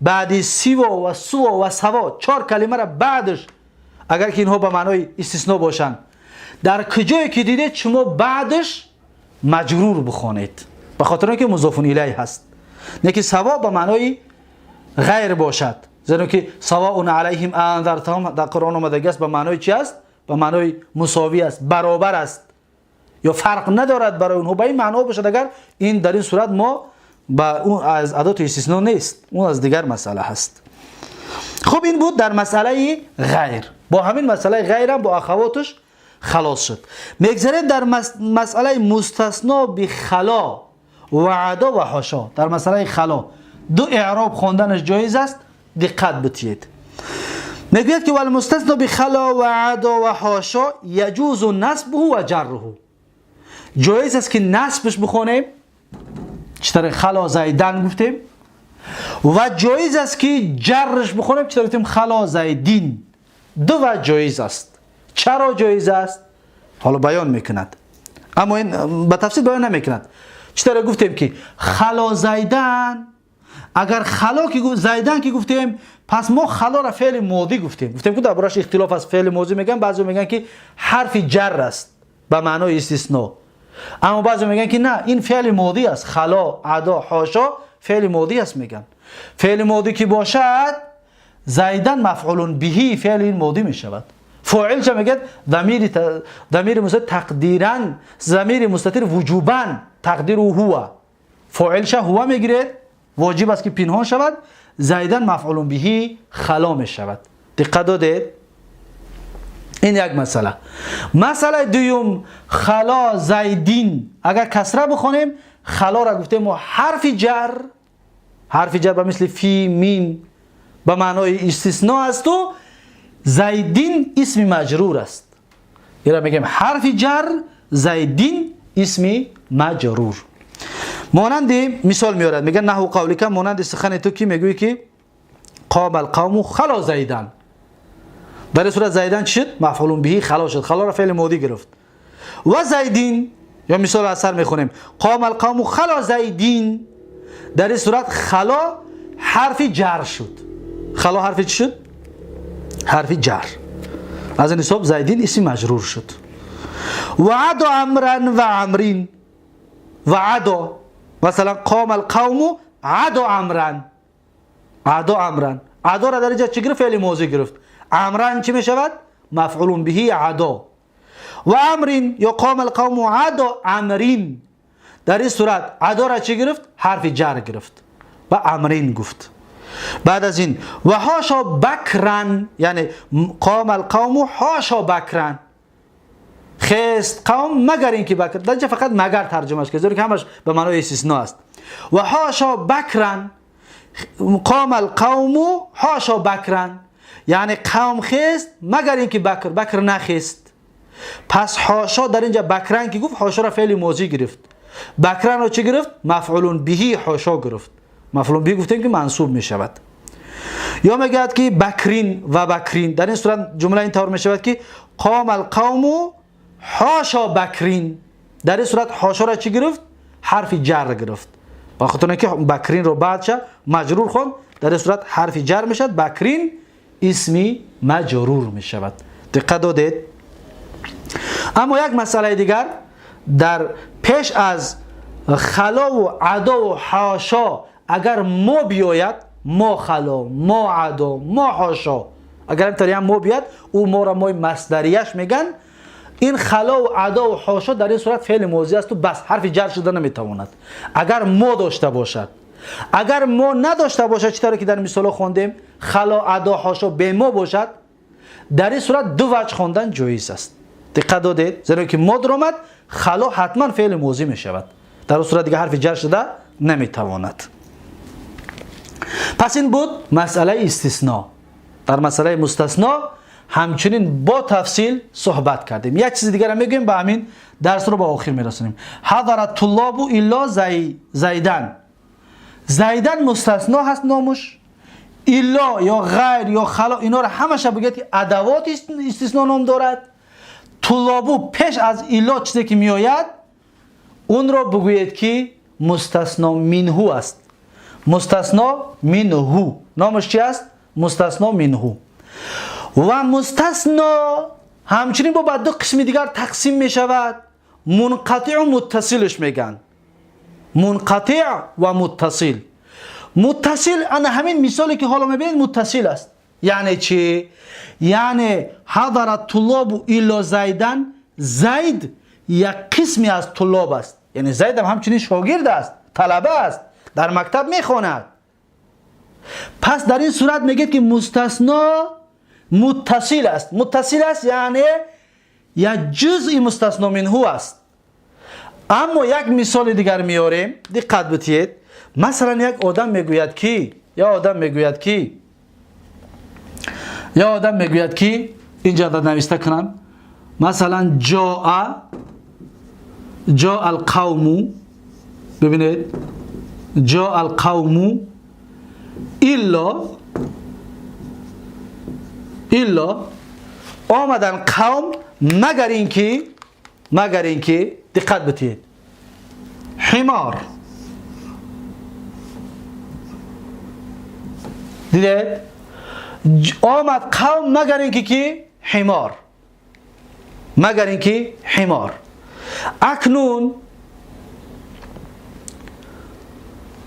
Speaker 1: بعد سیوا و سوا و سوا، چهار کلمه را بعدش اگر که اینها به معنای استثناء باشند، در کجایی که دیدید شما بعدش مجرور بخوانید، به خاطر اینکه مضاف الیه هست. نه که سوا به معنای غیر باشد، زیرا که سواء علیهم انذرتهم در قرآن آمده است به معنای چی است؟ به معنای مساوی است، برابر است، یا فرق ندارد برای اونها. به این معنا باشد اگر این در این صورت ما با اون از ادات استثناء نیست، اون از دیگر مسئله هست. خب این بود در مسئله غیر. با همین مسئله غیر هم با اخواتش خلاص شد. میگذریم در مسئله مستثنا بخلا و عدا و حاشا. در مسئله خلا دو اعراب خواندنش جایز است، دقت بتید. میگوید که والمستثنا بخلا و عدا و حاشا یجوز نصبه و جره. جایز است که نصبش بخونیم، چطور خلا زیدن گفتیم، و جایز است که جرش بخونیم، چطور گفتیم خلا زیدین. دو وجه جایز است. چرا جایز است؟ حالا بیان میکند، اما این به تفصیل بیان نمیکند. چطور گفتیم که خلا زیدن، اگر خلا که زیدن که گفتیم، پس ما خلا را فعل ماضی گفتیم. گفتیم که دربارش اختلاف است، فعل ماضی میگن، بعضی میگن که حرف جر است به معنای استثناء، اما بعضی میگن که نه این فعل ماضی است. خلا، عدا، حاشا فعل ماضی است میگن. فعل ماضی که باشد زیدن مفعول به فعل این ماضی میشود. فاعل چه میگه؟ ضمیر مستتر تقدیرا، ضمیر مستتر وجوبا تقدیر هو. فاعل شه هو میگیره، واجب است که پنهان شود. زیدن مفعول به خلا میشود. دقت دادید؟ این یک مسئله. مسئله دوم خلا زیدین اگر کسره بخونیم، خلا را گفتیم ما حرف جر، حرف جر به مثل فی، میم به معنای استثناء است و زیدین اسم مجرور است. این را میگیم حرف جر، زیدین اسم مجرور. مانند مثال میارد، میگه نحو قولک، مانند سخن تو که میگویی که قام القوم خلا زیدن. در صورت زیدن چی شد؟ مفعول به خلا شد، خلا را فعل ماضی گرفت. و زیدین یا مثال اثر میخونیم قام القوم خلا زیدین. در این صورت خلا حرف جر شد. خلا حرف چی شد؟ حرف جر. از این حساب زیدین اسم مجرور شد. و عدا عمرا و عمرین. و عدا مثلا قام القوم عدا عمرا، عدا عمرا، عدا را در اینجا چی گرفت؟ فعل ماضی گرفت. عمران چی میشود؟ مفعول به عدا. و عمرین یا قام القوم عدا عمرین. در این صورت عدا را چی گرفت؟ حرف جر گرفت و عمرین گفت. بعد از این و حاشا بکرن، یعنی قام القوم حاشا بکرن، خست قوم مگر اینکه بکر. در اینجا فقط مگر ترجمه است که زیرا که همش به معنای استثناء است. و حاشا بکرن، قام القوم حاشا بکرن، یعنی قوم خست مگر اینکه بکر، بکر نخست. پس حاشا در اینجا بکرن که گفت، حاشا را فعل ماضی گرفت. بکرن را چی گرفت؟ مفعول به حاشا گرفت. مفعول به گفتیم که منصوب می شود. ё мегӯяд ки бакрин ва бакрин. Дар ин сурат ҷумла ин тавр мешавад ки қом алқавму ҳошо бакрин. Дар ин сурат ҳошоро чӣ гирифт? Ҳарфи ҷар гирифт. Ба хотир ки бакринро баъдша маҷрур хонд, дар ин сурат ҳарфи ҷар мешавад, бакрин исми маҷрур мешавад. Диққат додед? Аммо як масъалаи дигар дар пеш аз халову адову ҳошо агар мо биёяд, мо хало, мо адо, мо ҳошо, агар интариам мо биёяд, ӯ моро мои масдарияш меган. Ин халову адову ҳошо дар ин сурат феъли мозӣ асту бас, ҳарфи ҷар шуда наметавонад агар мо дошта бошад. Агар мо надошта бошад, чӣ тавре ки дар мисолҳо хондем, хало, адо, ҳошо бемо бошад, дар ин сурат ду ваҷ хондан ҷоиз аст. Диққат додед? Зеро ки мо даромад, хало ҳатман феъли мозӣ мешавад. Дар он сурат дига ҳарфи ҷар шуда наметавонад. Пас ин буд масъалаи истисно. Дар масъалаи мустасно ҳамчунин бо тафсил суҳбат кардем. Як чизи дигарам мегӯем, ба ҳамин дарсро ба охир мерасонем. Ҳадара туллобу илло зайдан. Зайдан мустасно ҳаст номуш. Илло ё ғайр ё хало, инора ҳамаша бигӯяд ки адавот истисно ном дорад. Туллобу пеш аз илло чизе ки меояд, онро бигӯед ки мустасно минҳу аст. Мустасно минҳу номаш чи аст? Мустасно минҳу. Ва мустасно ҳамчунин бо ба ду қисми дигар тақсим мешавад. Мунқатиъу муттасилш мегӯянд. Мунқатиъ ва муттасил. Муттасил ана ҳамин мисоле ки ҳоло мебинед муттасил аст. Яъне чӣ? Яъне ҳадара туллобу илло зайдан, зайд як қисме аз туллоб аст. Яъне зайдам ҳамчунин шогирд аст, талаба аст, дар мактаб мехонад. Пас дар ин сурат мегӯяд ки мустасно муттасил аст. Муттасил аст, яъне як ҷузъи мустасно минҳу аст. Аммо як мисоли дигар меорем, диққат битиед. Масалан, як одам мегӯяд ки, я одам мегӯяд ки, я одам мегӯяд ки, инҷа нависта кунам, масалан ҷоа, ҷоа алқавму, бибинед, ҷоа алқавму илло, илло омадан қавм магар инки, магар инки, диққат битиед, ҳимор. Дидед? Омад қавм магар инки ки ҳимор, магар инки ҳимор. Акнун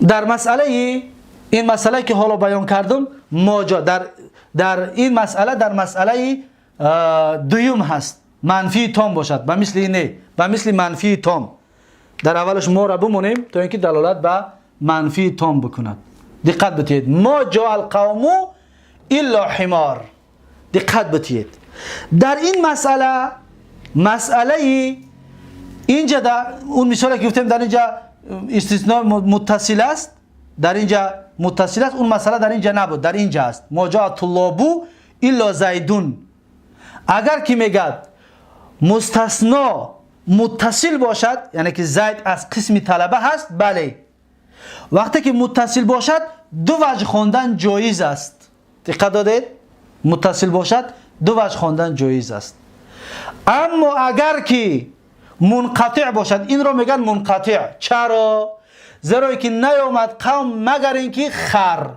Speaker 1: дар масъалаи ин масъалае ки ҳоло баён кардам, моҷа дар ин масъала, дар масъалаи дуюм ҳаст, манфии том бошад, ба мисли не, ба мисли манфии том. Дар аввалаш моро бимонем то инки далолат ба манфии том бикунад. Диққат битиед. Мо ҷоа алқавму илло ҳимор. Диққат битиед. Дар ин масъала, масъалаи инҷа, он мисоле ки гуфтем, дар инҷа истисно муттасил аст, дар инҷа муттасил аст, он масъала дар инҷа набуд, дар инҷа аст. Мо ҷоа туллобу илло зайдун. Агар ки мегӯяд мустасно муттасил бошад, яъне ки зайд аз қисми талаба ҳаст, бале. Вақте ки муттасил бошад, ду ваҷ хондан ҷоиз аст. Диққат додед? Муттасил бошад, ду ваҷ хондан ҷоиз аст. Аммо агар ки мунқатиъ бошад, инро мегӯянд мунқатиъ. Чаро? Зеро ки наёмад қавм магар ин ки хар.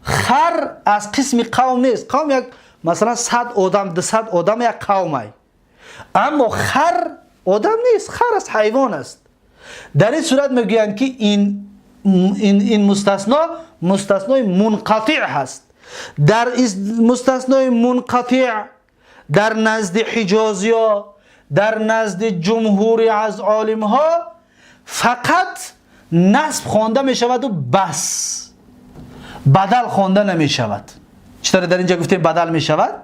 Speaker 1: Хар аз қисми қавм нест. Қавм як масалан 100 одам, 200 одам як қавмай. Аммо хар одам нест, хар аст, ҳайвон аст. Дар ин сурат мегӯянд ки ин мустасно мустаснои мунқатиъ ҳаст. Дар мустаснои мунқатиъ дар назди ҳиҷозиё, дар назди ҷумҳури аз олимҳо фақат насб хонда мешаваду бас, бадал хонда намешавад. Чӣ тавре дар инҷа гуфтем бадал мешавад?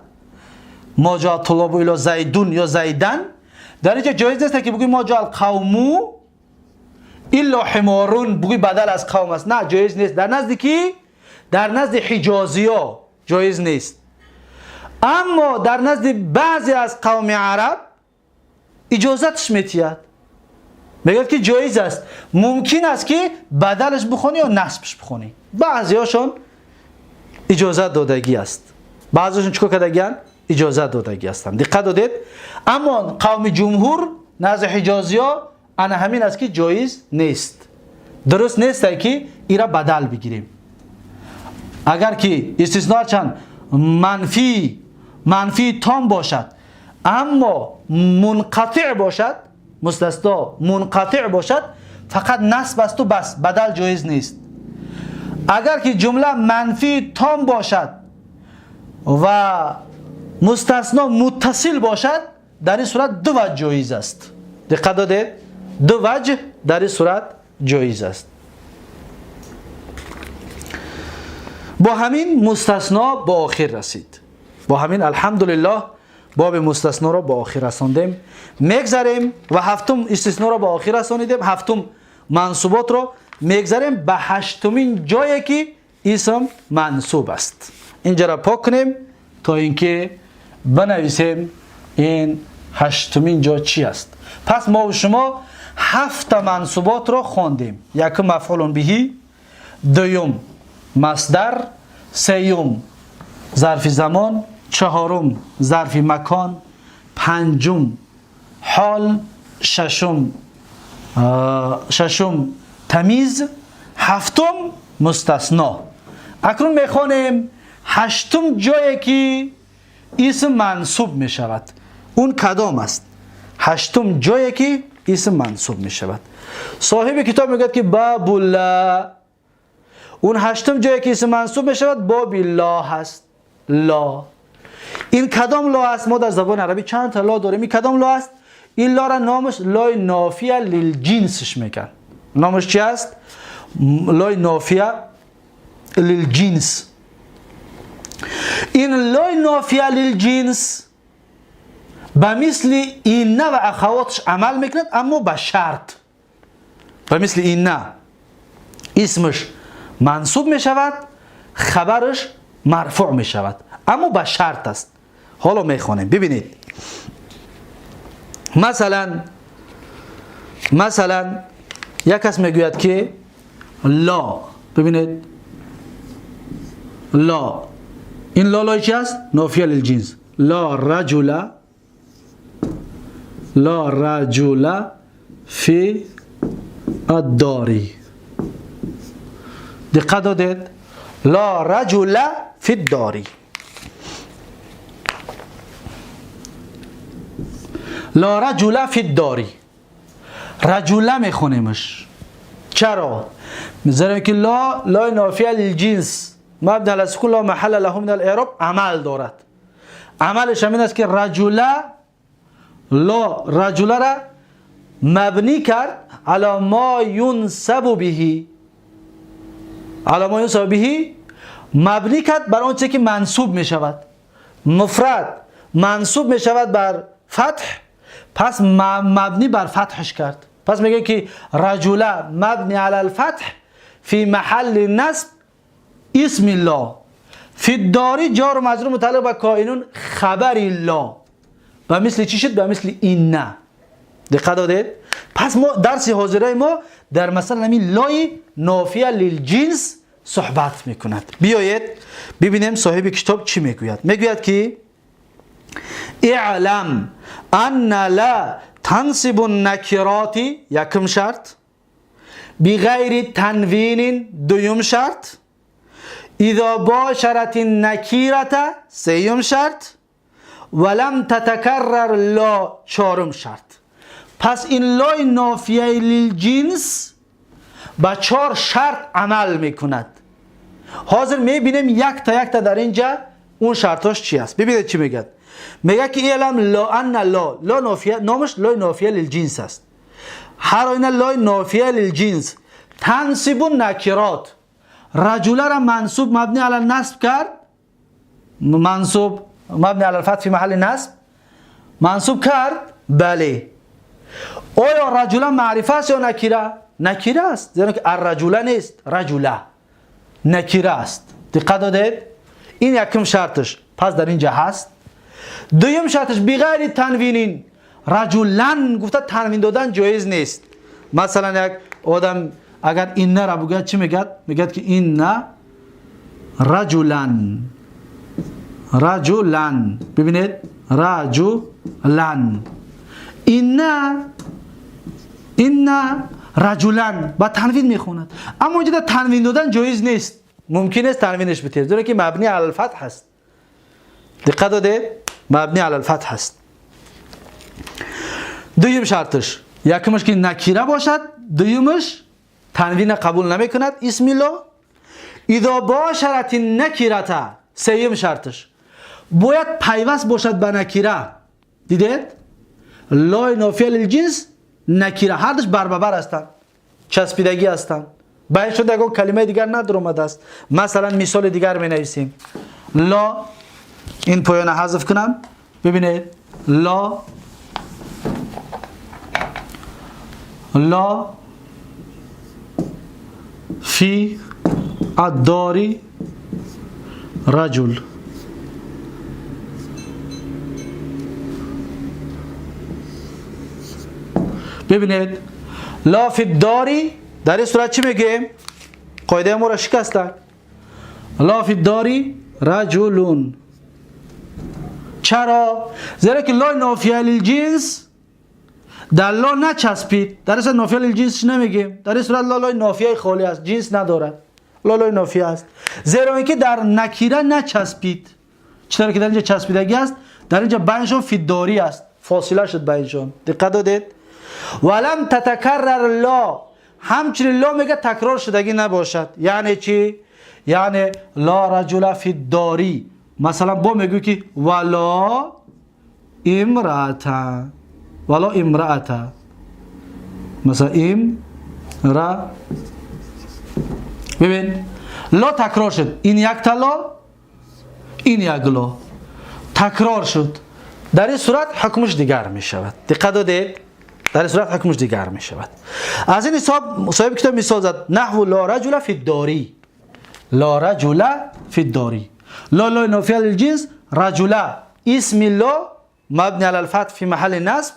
Speaker 1: Мо ҷоа туллобу илло зайдун ё зайдан. Дар инҷа ҷоиз нест ки бигӯй мо ҷоа алқавму илло ҳиморун, бигӯй бадал аз қавм аст. На, ҷоиз нест. Дар назди ки? Дар назди ҳиҷозиё ҷоиз нест. Аммо дар назди баъзе аз қавми араб иҷозатш метиҳад, мегӯяд ки ҷоиз аст, мумкин аст ки бадалаш бихонӣ ё насбш бихонӣ. Баъзеҳошон иҷозат додагӣ аст. Баъзешон чикор кардагианд? Иҷозат додагӣ ҳастанд. Диққат додед? Аммо қавми ҷумҳур назди ҳиҷозиё ана ҳамин аст ки ҷоиз нест. Дуруст нест ки ира бадал бигирем. Агар ки истисно ҳарчанд манфии том бошад, аммо мунқатиъ бошад, мустасно мунқатиъ бошад, фақат насб асту бас, бадал ҷоиз нест. Агар ки ҷумла манфии том бошад ва мустасно муттасил бошад, дар ин сурат ду ваҷ ҷоиз аст. Диққат додед? Ду ваҷ дар ин сурат ҷоиз аст. Бо ҳамин мустасно ба охир расид. Бо ҳамин алҳамдулиллоҳ боби мустасноро ба охир расондем. Мегзарем ва ҳафтум истисноро ба охир расонидем, ҳафтум мансуботро мегзарем ба ҳаштумин ҷое ки исм мансуб аст. Инҷаро пок кунем то инки бинависем ин ҳаштумин ҷо чӣ аст. Пас мо шумо ҳафта мансуботро хондем. Якум мафъулун биҳи, дуюм масдар, сеюм зарфи замон, чаҳорум зарфи макон, панҷум ҳол, шашум тамиз, ҳафтум мустасно. Акнун мехонем ҳаштум ҷое ки исм мансуб мешавад. Он кадом аст? Ҳаштум ҷое ки исм мансуб мешавад. Соҳиби китоб мегӯяд ки бабула. Он ҳаштум ҷое ки исм мансуб мешавад боби ла ҳаст. ла. Ин кадом ла аст? Мо дар забони арабӣ чанд та ла дорем. Ин кадом ла аст? Ин лара номаш лои нофия лилҷинсш мегӯянд. Номаш чи аст? Лои нофия лилҷинс. Ин лои нофия лилҷинс ба мисли инна ва ахавотш амал мекунад, аммо ба шарт. Ба мисли инна исмаш мансуб мешавад, хабараш марфуъ мешавад, аммо ба шарт аст. Ҳоло мехонем. Бибинед, масалан як кас мегӯяд ки ла. Бибинед, ла. Ин ла лои чи аст? Нофия лилҷинс. Ла раҷула, ла раҷула фи аддори. Диққат додед? Ла раҷула фи ддори. ла раҷула фи ддори. Раҷула мехонемаш. Чаро? Зеро ки ла лои нофия лилҷинс мабни ала сукун ла маҳалла лаҳу мин ал-эъроб амал дорад. Амалаш ҳамин аст ки раҷула ла раҷулара мабни кард ала ма юнсабу биҳи, ала ма юнсабу биҳи мабни кард бар он чизе ки мансуб мешавад. Муфрад мансуб мешавад бар фатҳ, пас мабни бар фатҳш кард. Пас мегӯяд ки раҷула мабни ала алфатҳ фи маҳалли насб исми ла фи дори ҷору маҷрур мутааллиқ ба коинун хабари ла. Ба мисли чӣ шуд? Ба мисли инна. Диққат додед? Пас мо дарси ҳозираи мо дар масъала ҳамин лои нофия лилҷинс суҳбат мекунад. Биёед бибинем соҳиби китоб чӣ мегӯяд. Мегӯяд ки اعلم أن لا تنصب النكرات якум шарт, بغير تنوين дуюм шарт, إذا باشرت النكيرة сеюм шарт ولم تتكرر لا чорум шарт. Пас ин лои нофияи лилҷинс ба чор шарт амал мекунад. Ҳозир мебинем якта якта дар инҷа он шартош чи аст. Бибинед чӣ мегӯяд. Мегӯяд ки اعلم لا أن لا لا нофия номаш лои нофия лилҷинс аст. Ҳар оина лои нофия лилҷинс тансибу накирот раҷулара мансуб мабни ала насб кард, мансуб мабни ала алфатҳ фи маҳалли насб мансуб кард. Бале, оё раҷула маърифа аст ё накира? Накира аст, зеро ки арраҷула нест, раҷула накира аст. Диққат додед? Ин якум шарташ. Пас дар инҷа ҳаст. Дуюм шарташ биғайри танвинин раҷулан гуфта танвин додан ҷоиз нест. Масалан як одам агар иннара бигӯяд чӣ мегӯяд? Мегӯяд ки инна رجلا رجلا. ببینید رجلا، این رجلا با تنوین میخوند، اما اینجا تنوین دادن جایز نیست، ممکن است تنوینش بتیر، زیرا که مبنی علی الفتح هست. دقت داده، مبنی علی الفتح هست. دویم شرطش، یکمش که نکیره باشد، دویمش تنوین قبول نمیکند اسم لا. اذا باشرت النکیره، سیم شرطش باید پیوست باشد به نکیره. دیدید؟ لای نافیه للجنس نکیره، هر دوش بر به بر هستند، چسبیدگی هستند، باید شده اگر کلمه دیگر ندر آمده است. مثلا مثال دیگر می نویسیم، لا، این پایان حذف کنم. ببینید لا لا فی الدار رجل. ببینید لا فی الدار در این صورت چی میگیم؟ قاعده ما را شکسته. لا فی الدار رجلون. چرا؟ زیرا که لا نافیه للجنس در لا نچسبید، در این صورت نافیه للجنس نمیگیم، در این صورت لا لای نافیه خالی است، جنس ندارد، لا لای نافیه است، زیرا اینکه در نکیره نچسبید. چطور که در اینجا چسبیدگی است، در اینجا بینشون فی الداری است، فاصله شد بینشون. دقت دادید؟ ولم تتکرر لا، همچنین لا میگه تکرار شدگی نباشد. یعنی چی؟ یعنی لا رجل فی الداری، مثلا با میگه که ولا امرأة، ولا امرأة، مثلا امرأ. ببین لا تکرار شد، این یک تا لا، این یک لا تکرار شد، در این صورت حکمش دیگر می شود. دقت دادید؟ در این صورت حکمش دیگر می شود. از این حساب صاحب کتاب مثال زد، نحو لا رجل فی الداری، لا رجل فی الداری، لا لا نافیه للجنس، رجل اسم لا مبنی علی الفتح فی محل نصب،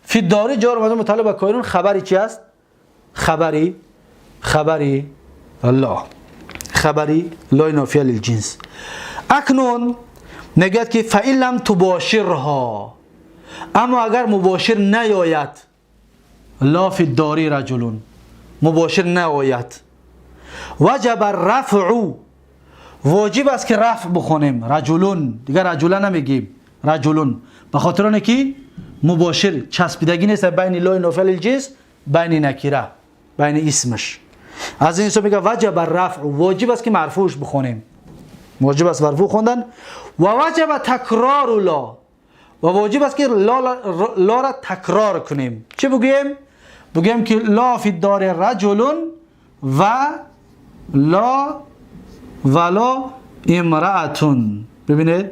Speaker 1: فی الداری جار مجرور متعلق به کائنون، خبری چی است؟ خبری خبری لا، خبری لا نافیه للجنس. اکنون میگوید که فإن لم تباشرها، اما اگر مباشر نیاید، لا فی الداری رجلون، مباشر نیاید، وجب الرفع، واجب است که رفع بخونیم رجلون، دیگه رجلا نمیگیم، رجلون، به خاطر آن که مباشر چسبیدگی نیست بین لای نافیه للجنس، بین نکیره، بین اسمش. از این حساب میگه وجب الرفع، واجب است که مرفوعش بخونیم، واجب است مرفوع خوندن. و وجب تکرار لا، و واجب است که لا را تکرار کنیم. چه بگوییم؟ بگوییم که لا فی الدار رجل و لا ولا امرأة. ببینید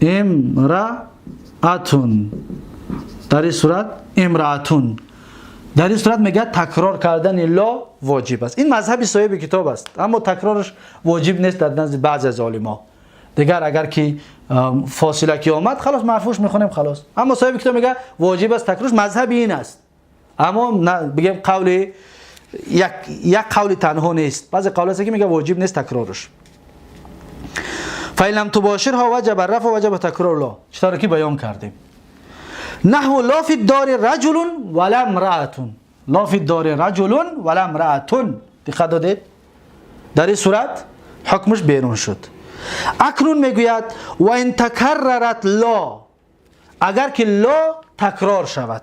Speaker 1: امرأة در این صورت، امرأة در این صورت میگه تکرار کردن لا واجب است. این مذهب صاحب کتاب است، اما تکرارش واجب نیست در نزد بعضی از عالما. دیگر اگر که فاصله کی آمد خلاص مرفوعش میخونیم خلاص، اما صاحب کتاب میگه واجب است تکرارش، مذهب این است. اما بگیم قول یک قول تنها نیست، بعضی قول هست که میگه واجب نیست تکرارش. فإن لم تباشرها وجب الرفع وجب تکرار لا، چطور که بیان کردیم. نحو لا فی الدار رجل ولا امرأة، لا فی الدار رجل ولا امرأة. دقت دادید؟ در این صورت حکمش بیرون شد. اکنون میگوید و ان تکررت لا، اگر که لا تکرار شود،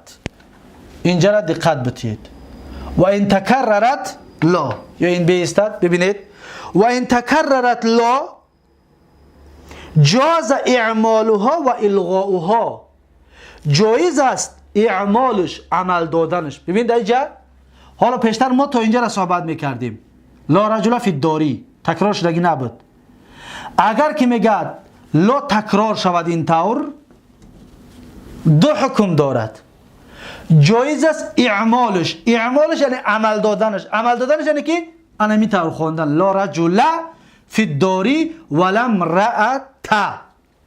Speaker 1: اینجا را دقت بدهید. و ان تکررت لا، یا این بیستد، ببینید و ان تکررت لا جاز اعمالها و الغاؤها، جایز است اعمالش، عمل دادنش. ببینید اینجا حالا پیشتر ما تا اینجا را صحبت میکردیم، لا رجل فی الداری تکرار شدگی نبود. اگر که میگد لا تکرار شود این طور، دو حکم دارد. جایز است اعمالش، اعمالش یعنی عمل دادنش، عمل دادنش یعنی که انا می طور خواندن لا رجل فی الداری ولا امرأة،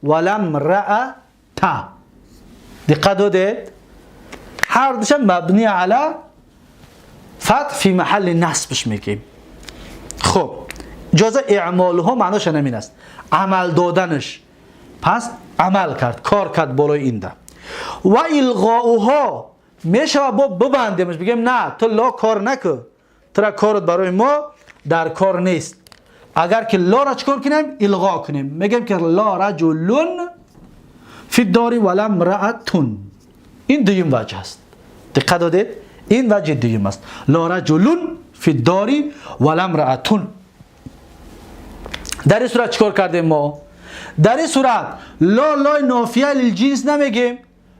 Speaker 1: ولا امرأة. دقت دادید؟ هر دوش مبنی علی فتح فی محل نصبش میگیم. خب جاز اعمالها معناش همین است، عمل دادنش. پس عمل کرد، کار کرد بالای این ده. و الغاؤها میشه با ببندیمش، بگیم نه تو لا کار نکن، تو کارت برای ما در کار نیست. اگر که لا را چکار کنیم؟ الغا کنیم، میگیم که لا رجلون فی الدار ولا امرأة. این دویم وجه است. دقت دادید؟ این وجه دویم است، لا رجلون فی الدار ولا امرأة. در این صورت چکار کردیم ما؟ در این صورت لا لای نافیه للجنس نمیگیم،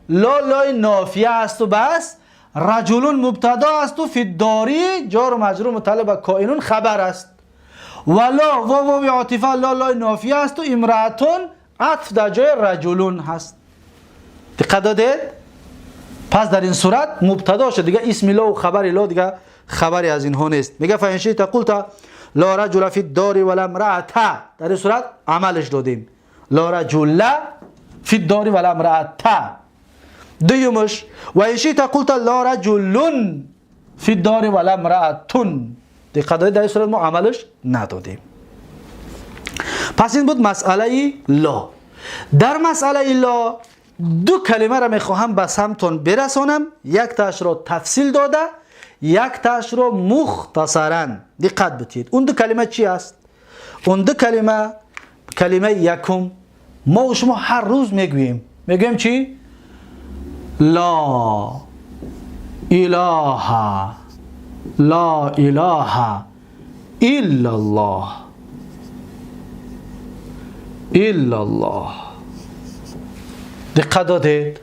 Speaker 1: لا لای نافیه است و بس. رجلون مبتدا است و فی الداری جار و مجرور متعلق به کائنون خبر است. و لا واو واو عاطفه لا لای نافیه است و امرأتون عطف در جای رجلون هست. دقت دادید؟ پس در این صورت مبتدا شد دیگه، اسم لا و خبر لا دیگه خبری از اینها نیست. میگه فإن شئت قلت لا رجل فی الدار ولا امرأة. در این صورت عملش دادیم، لا رجل فی الدار ولا امرأة. دویمش و إن شئت قلت لا رجل فی الدار ولا امرأة. دقت دادید؟ در این صورت ما عملش ندادیم. پس این بود مسئله لا. در مسئله لا دو کلمه را میخواهم به سمتون برسانم، یک تاش را تفصیل داده، یک تاش را مختصرا. دقت بدید. اون دو کلمه چی است؟ اون دو کلمه، کلمه یکم ما و شما هر روز میگوییم، میگوییم چی؟ لا اله، لا اله الا الله، الا الله. دقت دادید؟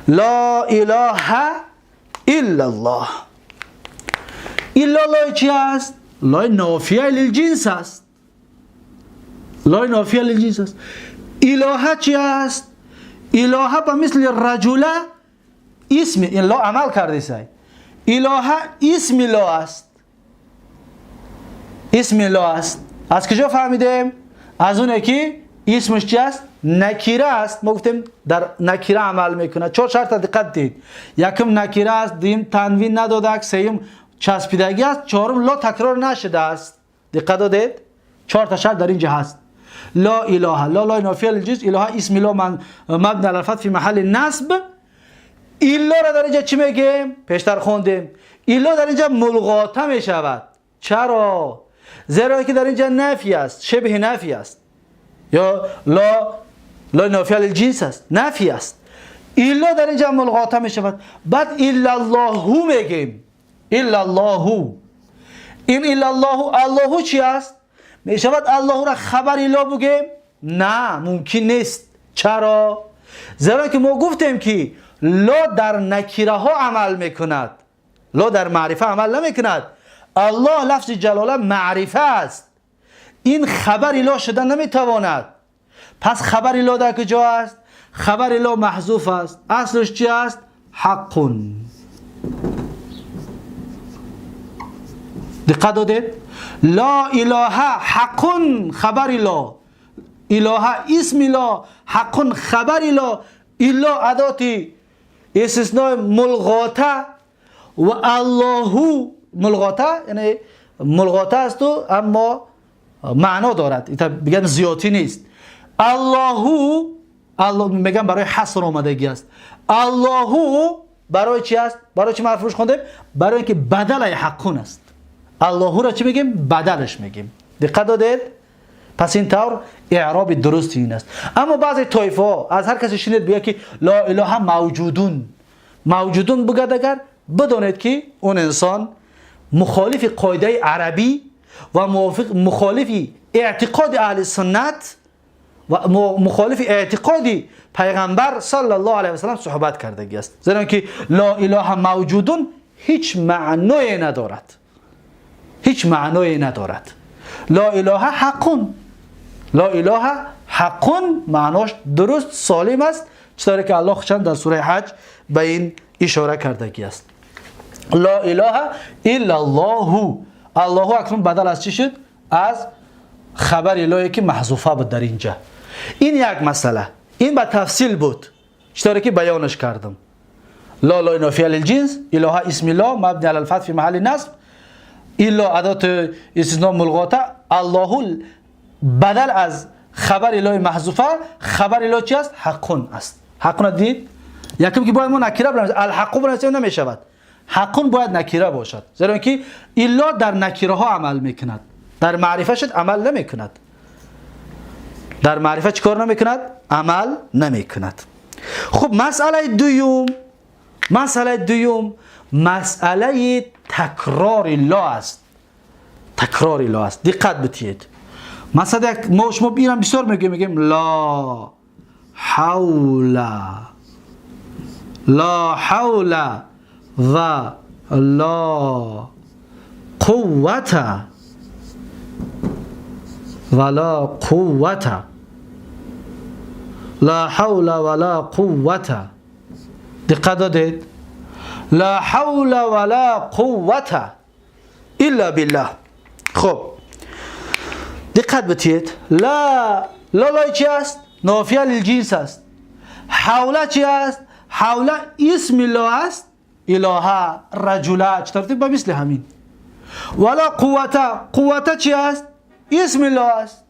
Speaker 1: لا اله الا الله. الا لای چی است؟ لای نافیه للجنس است. لای نافیه للجنس است. اله چی است؟ اله به مثل رجل اسم، این لا عمل کرده سای. اله اسم لا است، اسم لا است. از کجا فهمیدیم؟ از اونه که اسمش چی است؟ نکیره است. ما گفتیم در نکیره عمل میکنه. چهار شرط دقت دید. یکم نکیره است، دویم تنوین نداده، سوم چسبیدگی است، چهارم لا تکرار نشده است. دقت دادید؟ چهار تا شرط در اینجا هست. لا اله، لا لا نافیه للجنس، اله اسم لا من مبنی علی الفتح فی محل نصب. الا را در اینجا چی میگیم؟ پیشتر خوندیم. الا در اینجا ملغاته میشود. چرا؟ زیرا که در اینجا نفی است، شبه نفی است، یا لا لا نافیه للجنس است، نفی است. الا در اینجا ملغاته میشود. بعد الا الله میگیم. الا الله، این الا الله، الله چی است؟ میشود الله را خبر الا بگیم؟ نه، ممکن نیست. چرا؟ زیرا که ما گفتیم که لا در نکیره ها عمل میکند، لا در معرفه عمل نمیکند. الله لفظ جلاله معرفه است، این خبر لا شده نمیتواند. پس خبر لا در کجا است؟ خبر لا محذوف است. اصلش چی است؟ حق. دقت دادید؟ لا اله حق خبر لا، اله اسم لا، حق خبر لا، الا ادات استثناء ملغاته و الله ملغاته، یعنی ملغاته است و اما معنا دارد، بگم زیادی نیست. الله، الله میگم برای حصر آمدگی است. الله برای چی است؟ برای چی مرفوعش خوندیم؟ برای اینکه بدل حقون است. الله را چی میگیم؟ بدلش میگیم. دقت دادید؟ پس این طور اعراب درست این است. اما بعضی طایفه ها از هر کسی شنید بگه که لا اله موجودون، موجودون بگه، اگر بدانید که اون انسان مخالف قاعده عربی و موافق مخالف اعتقاد اهل سنت و مخالف اعتقاد پیغمبر صلی الله علیه و سلم صحبت کردگی است. زیرا که لا اله موجودون هیچ معنای ندارد، هیچ معنای ندارد. لا اله حق، لا اله حق معناش درست سالم است، چطوری که الله چند در سوره حج به این اشاره کردگی است. لا اله الا الله، الله اکنون بدل از چی شد؟ از خبر الهی که محذوفه بود در اینجا. این یک مسئله، این به تفصیل بود چطوری که بیانش کردم. لا لا نافیه للجنس، اله اسم الله مبنی علی الفتح فی محل نصب، الا ادات استثناء ملغاته، الله بدل از خبر لا محذوفه، خبر لا چی است؟ حق است. حق دید؟ یکم که باید ما نکره بنویسیم، الحق بنویسیم نمیشود. حق باید نکره باشد، زیرا که الا در نکره ها عمل میکند، در معرفه شد عمل نمیکند. در معرفه چیکار نمیکند؟ عمل نمیکند. خب مسئله دوم، مسئله دوم مسئله تکرار لا است. تکرار لا است. دقت بتید. مثلا ما شما ایران بسیار میگیم، میگیم لا حول، لا حول و لا قوة ولا قوة، لا حول ولا قوة. دقت دادید؟ لا حول ولا قوة الا بالله. خب دقت بتید. لا لا لا چی است؟ نافیه للجنس است. حوله چی است؟ حوله اسم الله است، الهه، رجله، چطور به مثل همین. ولا قوته، قوته چی است؟ اسم الله است.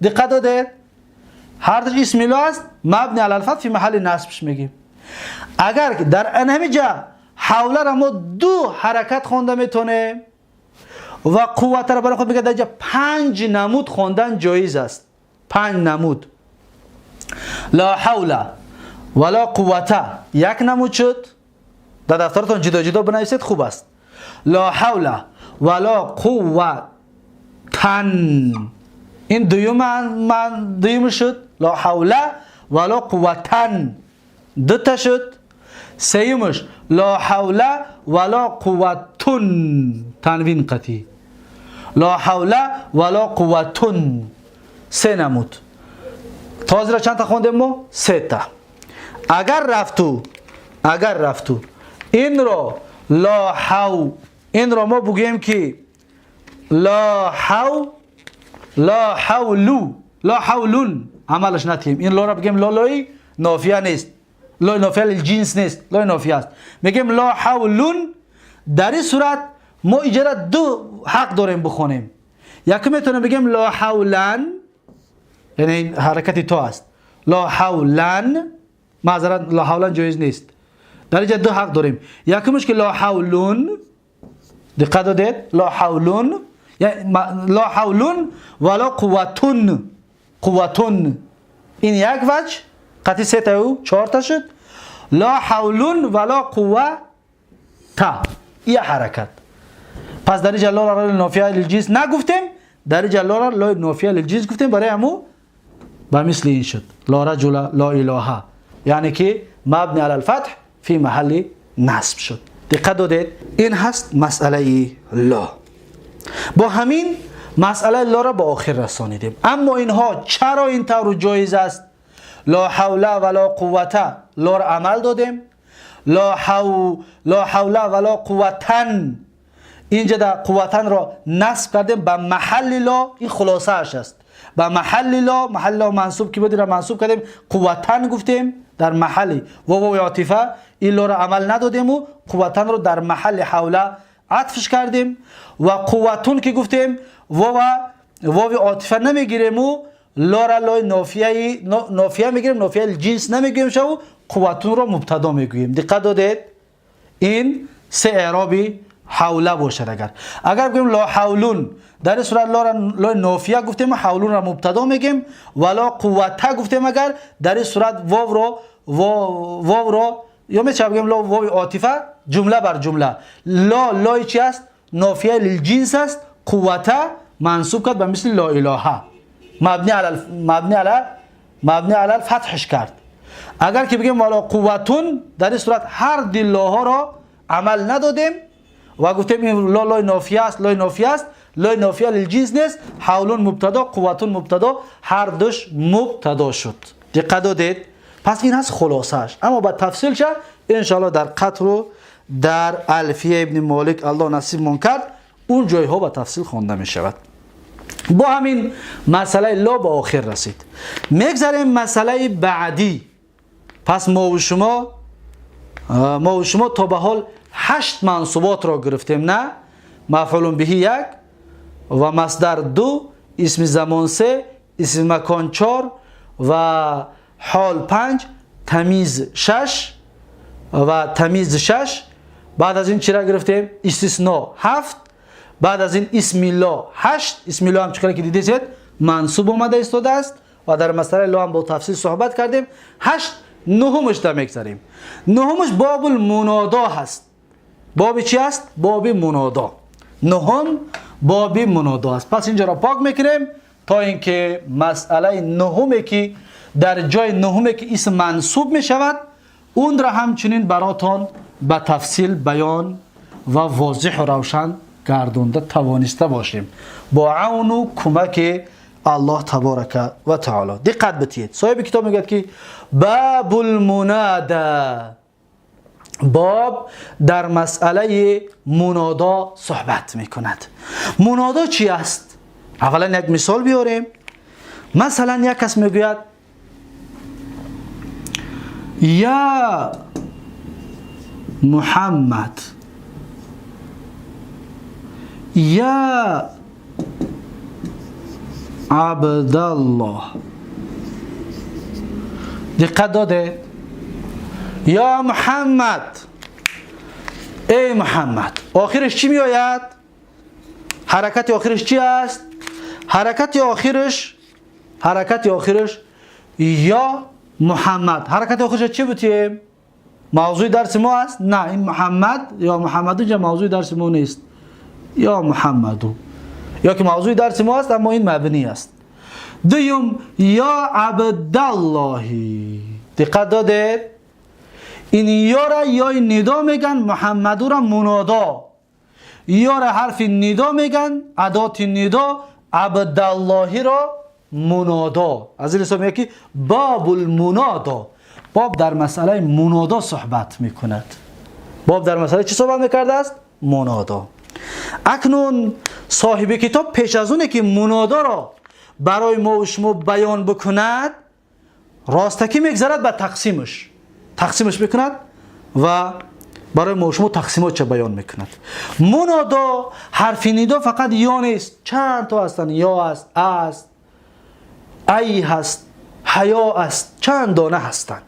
Speaker 1: دقت دادید؟ هر دوش اسم الله است، مبنی علی الفتح فی محل نصبش میگیم. اگر در انهمی جا حوله را ما دو حرکت خونده میتونیم و قوت را برای خود میگه در جا 5 نمود خوندن جایز است. 5 نمود. لا حول ولا قوته یک نمود شد. در دفترتون جدا جدا بنویسید خوب است. لا حول ولا قوة، این دویم من دویم شد. لا حول ولا قوة دو تا شد. سیمش لا حول ولا قوة تنوین قطعی. لا حول ولا قوة سه نمود. تازه را چند تا خوندیم ما؟ 3 تا. اگر رفتو، اگر رفتو این رو لا حو، این رو ما بگیم که لا حو، لا حولو، لا حولون عملش نتیم. این لا را بگیم لا لای نافیه نیست، لا نافیه للجنس نیست، لا نافیه است. میگیم لا حولون. در این صورت ما اجاره دو حق داریم بخونیم. یکی میتونیم بگیم لا حولن، یعنی حرکت تو است، لا حولن، معذرت لا حولن جایز نیست. در اینجا دو حق داریم. یکمش که لا حولون، دقت دادید، لا حولون، یعنی لا حولون ولا قوتون، قوتون این یک وجه قطعی 3 تا و 4 تا شد. لا حولون ولا قوة تا، یه حرکت. پس در اینجا لا را نافیه للجنس نگفتیم، در اینجا لا را لا نافیه للجنس گفتیم، برای همو به مثل این شد لا رجل لا اله، یعنی که مبنی علی الفتح فی محل نصب شد. دقت دادید؟ این هست مسئله لا. با همین مسئله لا را به آخر رسانیدیم. اما اینها چرا این طور جایز است؟ لا حول ولا قوة لا را عمل دادیم، لا حول ولا قوتن اینجا در قوتن را نصب کردیم به محل لا، این خلاصه اش است. به محل لا، محل لا منصوب که بود را منصوب کردیم، قوتن گفتیم در محل واو عاطفه، این لا را عمل ندادیم و قوتن را در محل حوله عطفش کردیم. و قوتون که گفتیم واو عاطفه نمیگیریم و لا را لای نافیه، نافیه میگیریم، نافیه جنس نمیگیم شو، قوتون را مبتدا میگوییم. دقت دادید؟ این سه اعرابی حوله باشد. اگر بگیم لا حولون، در این صورت لا را لا نافیه گفتیم، حولون را مبتدا میگیم. ولا قوته گفتیم، اگر در این صورت واو را واو را یا میشه بگیم لا واو عاطفه، جمله بر جمله. لا لای چی است؟ نافیه للجنس است. قوته منصوب کرد به مثل لا اله، مبنی علی مبنی علی مبنی علی الفتحش کرد. اگر که بگیم ولا قوتون، در این صورت هر دلاها را عمل ندادیم و گفتیم این لا لای نافیه است، لای نافیه است، لای نافیه للجنس نیست، حولون مبتدا، قوتون مبتدا، هر دوش مبتدا شد. دقت دادید؟ پس این هست خلاصش. اما با تفصیل شه انشاءالله در قطر و در الفیه ابن مالک الله نصیبمون کرد، اون جایها با تفصیل خوانده می شود. با همین مسئله لا به آخر رسید. میگذریم مسئله بعدی. پس ما و شما تا به حال 8 منصوبات را گرفتیم، نه؟ مفعول به 1 و مصدر 2، اسم زمان 3، اسم مکان 4 و حال 5، تمیز 6 و تمیز 6. بعد از این چرا گرفتیم؟ استثناء 7. بعد از این اسم الله 8. اسم الله هم چقدر که دیدید منصوب آمده ایستاده است و در مسئله لا هم با تفصیل صحبت کردیم. 8 نهمش در میگذاریم. نهمش باب المنادا هست. باب چی است؟ باب منادا. نهم باب منادا است. پس اینجا را پاک میکنیم تا اینکه مسئله نهمی که در جای نهمی که اسم منصوب میشود اون را همچنین براتون به تفصیل بیان و واضح و روشن گردونده توانسته باشیم با عون و کمک الله تبارک و تعالی. دقت بتید. صاحب کتاب میگه که باب المنادا، باب در مسئله منادا صحبت میکند. منادا چی است؟ اولا یک مثال بیاریم. مثلا یک کس میگوید یا محمد، یا عبدالله. دقت داده؟ یا محمد، ای محمد. آخرش چی می آید؟ حرکت آخرش چی است؟ حرکت آخرش یا محمد. حرکت آخرش چی بودیم؟ موضوع درس ما است؟ نه، این محمد یا محمد اینجا موضوع درس ما نیست. یا محمدو یا که موضوع درس ما است اما این مبنی است. دوم یا عبداللهی. دقت داده؟ این یا را یا ندا میگن، محمدو را منادا. یا را حرف ندا میگن، ادات ندا، عبداللهی را منادا. از این حساب میگه که باب المنادا، باب در مسئله منادا صحبت میکند. باب در مسئله چی صحبت میکرده است؟ منادا. اکنون صاحب کتاب پیش از اونه که منادا را برای ما و شما بیان بکند، راستکی میگذرد به تقسیمش، تقسیمش میکند و برای ما و شما تقسیمات چه بیان میکند. منادا حرف ندا فقط یا نیست، چند تا هستن. یا است، است، ای هست، حیا است، چند دانه هستند.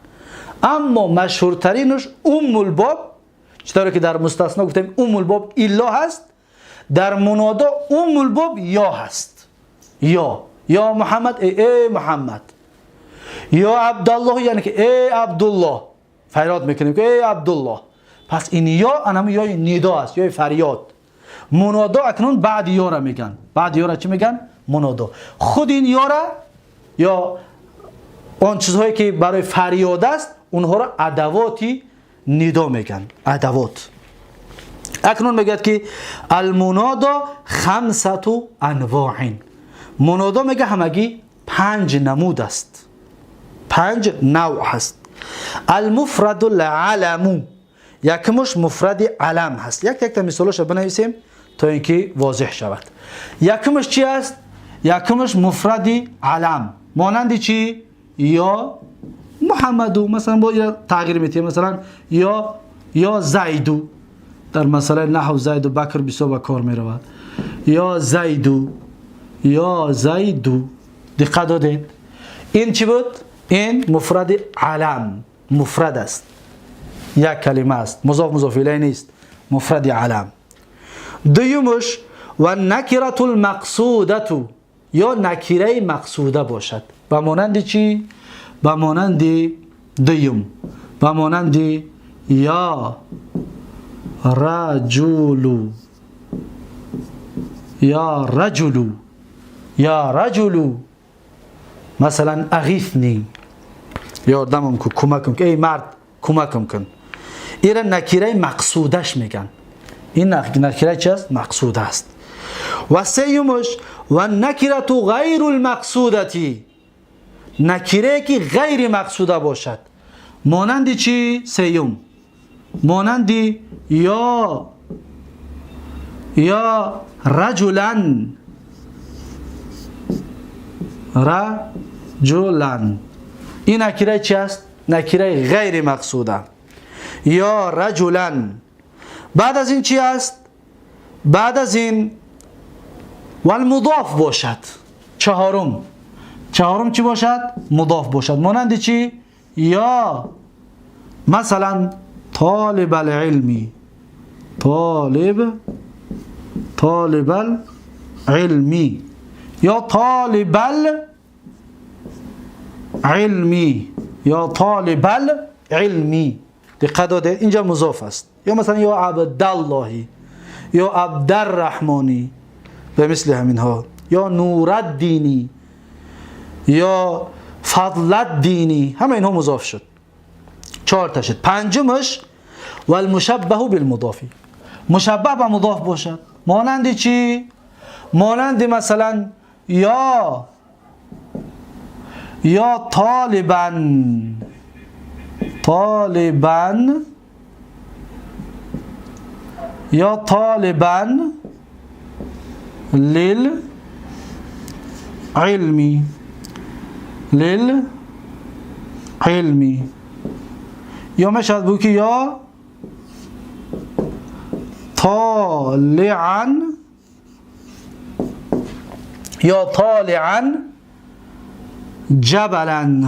Speaker 1: اما مشهورترینش ام الباب، چطوری که در مستثنا گفتیم ام الباب الا هست، در منادا ام الباب یا هست. یا محمد، ای محمد. یا عبدالله یعنی که ای عبدالله، فریاد میکنیم که ای عبدالله. پس این یا انم یا ندا است، یا فریاد. منادا اکنون بعد یا را میگن. بعد یا را چی میگن؟ منادا. خود این یا را یا آن چیزهایی که برای فریاد است اونها را ادواتی ندا میگن، ادوات. اکنون میگه که المنادا خمسة انواع. منادا میگه همگی 5 نمود است، 5 نوع هست. المفرد العلم، یکمش مفرد علم هست. یک تا مثالش بنویسیم تا اینکه واضح شود. یکمش چی است؟ یکمش مفرد علم، مانند چی؟ یا محمدو مثلا با تغییر میتیم، مثلا یا زیدو. در مسئله نحو زید و بکر بسیار به کار میرود. یا زیدو، یا زیدو. دقت دادید؟ این چی بود؟ این مفرد علم، مفرد است، یک کلمه است، مضاف مضاف الیه نیست، مفرد علم. دومش و نکرة المقصوده، یا نکره مقصوده باشد. به مانند چی؟ به مانند دوم، به مانند یا رجل، یا رجل، یا رجل. مثلا اغیثنی، یاردمم کن، کمکم کن، ای مرد کمکم کن. این را نکره مقصودش میگن. این نکره چی است؟ مقصود است. و سیومش و نکره غیر المقصودتی، نکره که غیر مقصوده باشد. مانند چی؟ سیوم مانند یا رجلا، رجلا. این نکره چی است؟ نکره غیر مقصوده. یا رجلا. بعد از این چی است؟ بعد از این والمضاف باشد. چهارم، چهارم چی باشد؟ مضاف باشد. مانند چی؟ یا مثلا طالب العلمی، طالب العلمی یا طالب العلمی یا طالب العلمی. دقت داده اینجا مضاف است. یا مثلا یا عبداللهی یا عبدالرحمانی به مثل همینها، یا نورالدینی یا فضلالدینی، همه اینها مضاف شد. چهار تا شد. پنجمش والمشبه بالمضافی، مشبه به مضاف باشد. مانند چی؟ مانند مثلا یا طالبا، طالبا یا طالبا للعلمی، للعلمی، یا میشد بگو که یا طالعا، یا طالعا جبلا.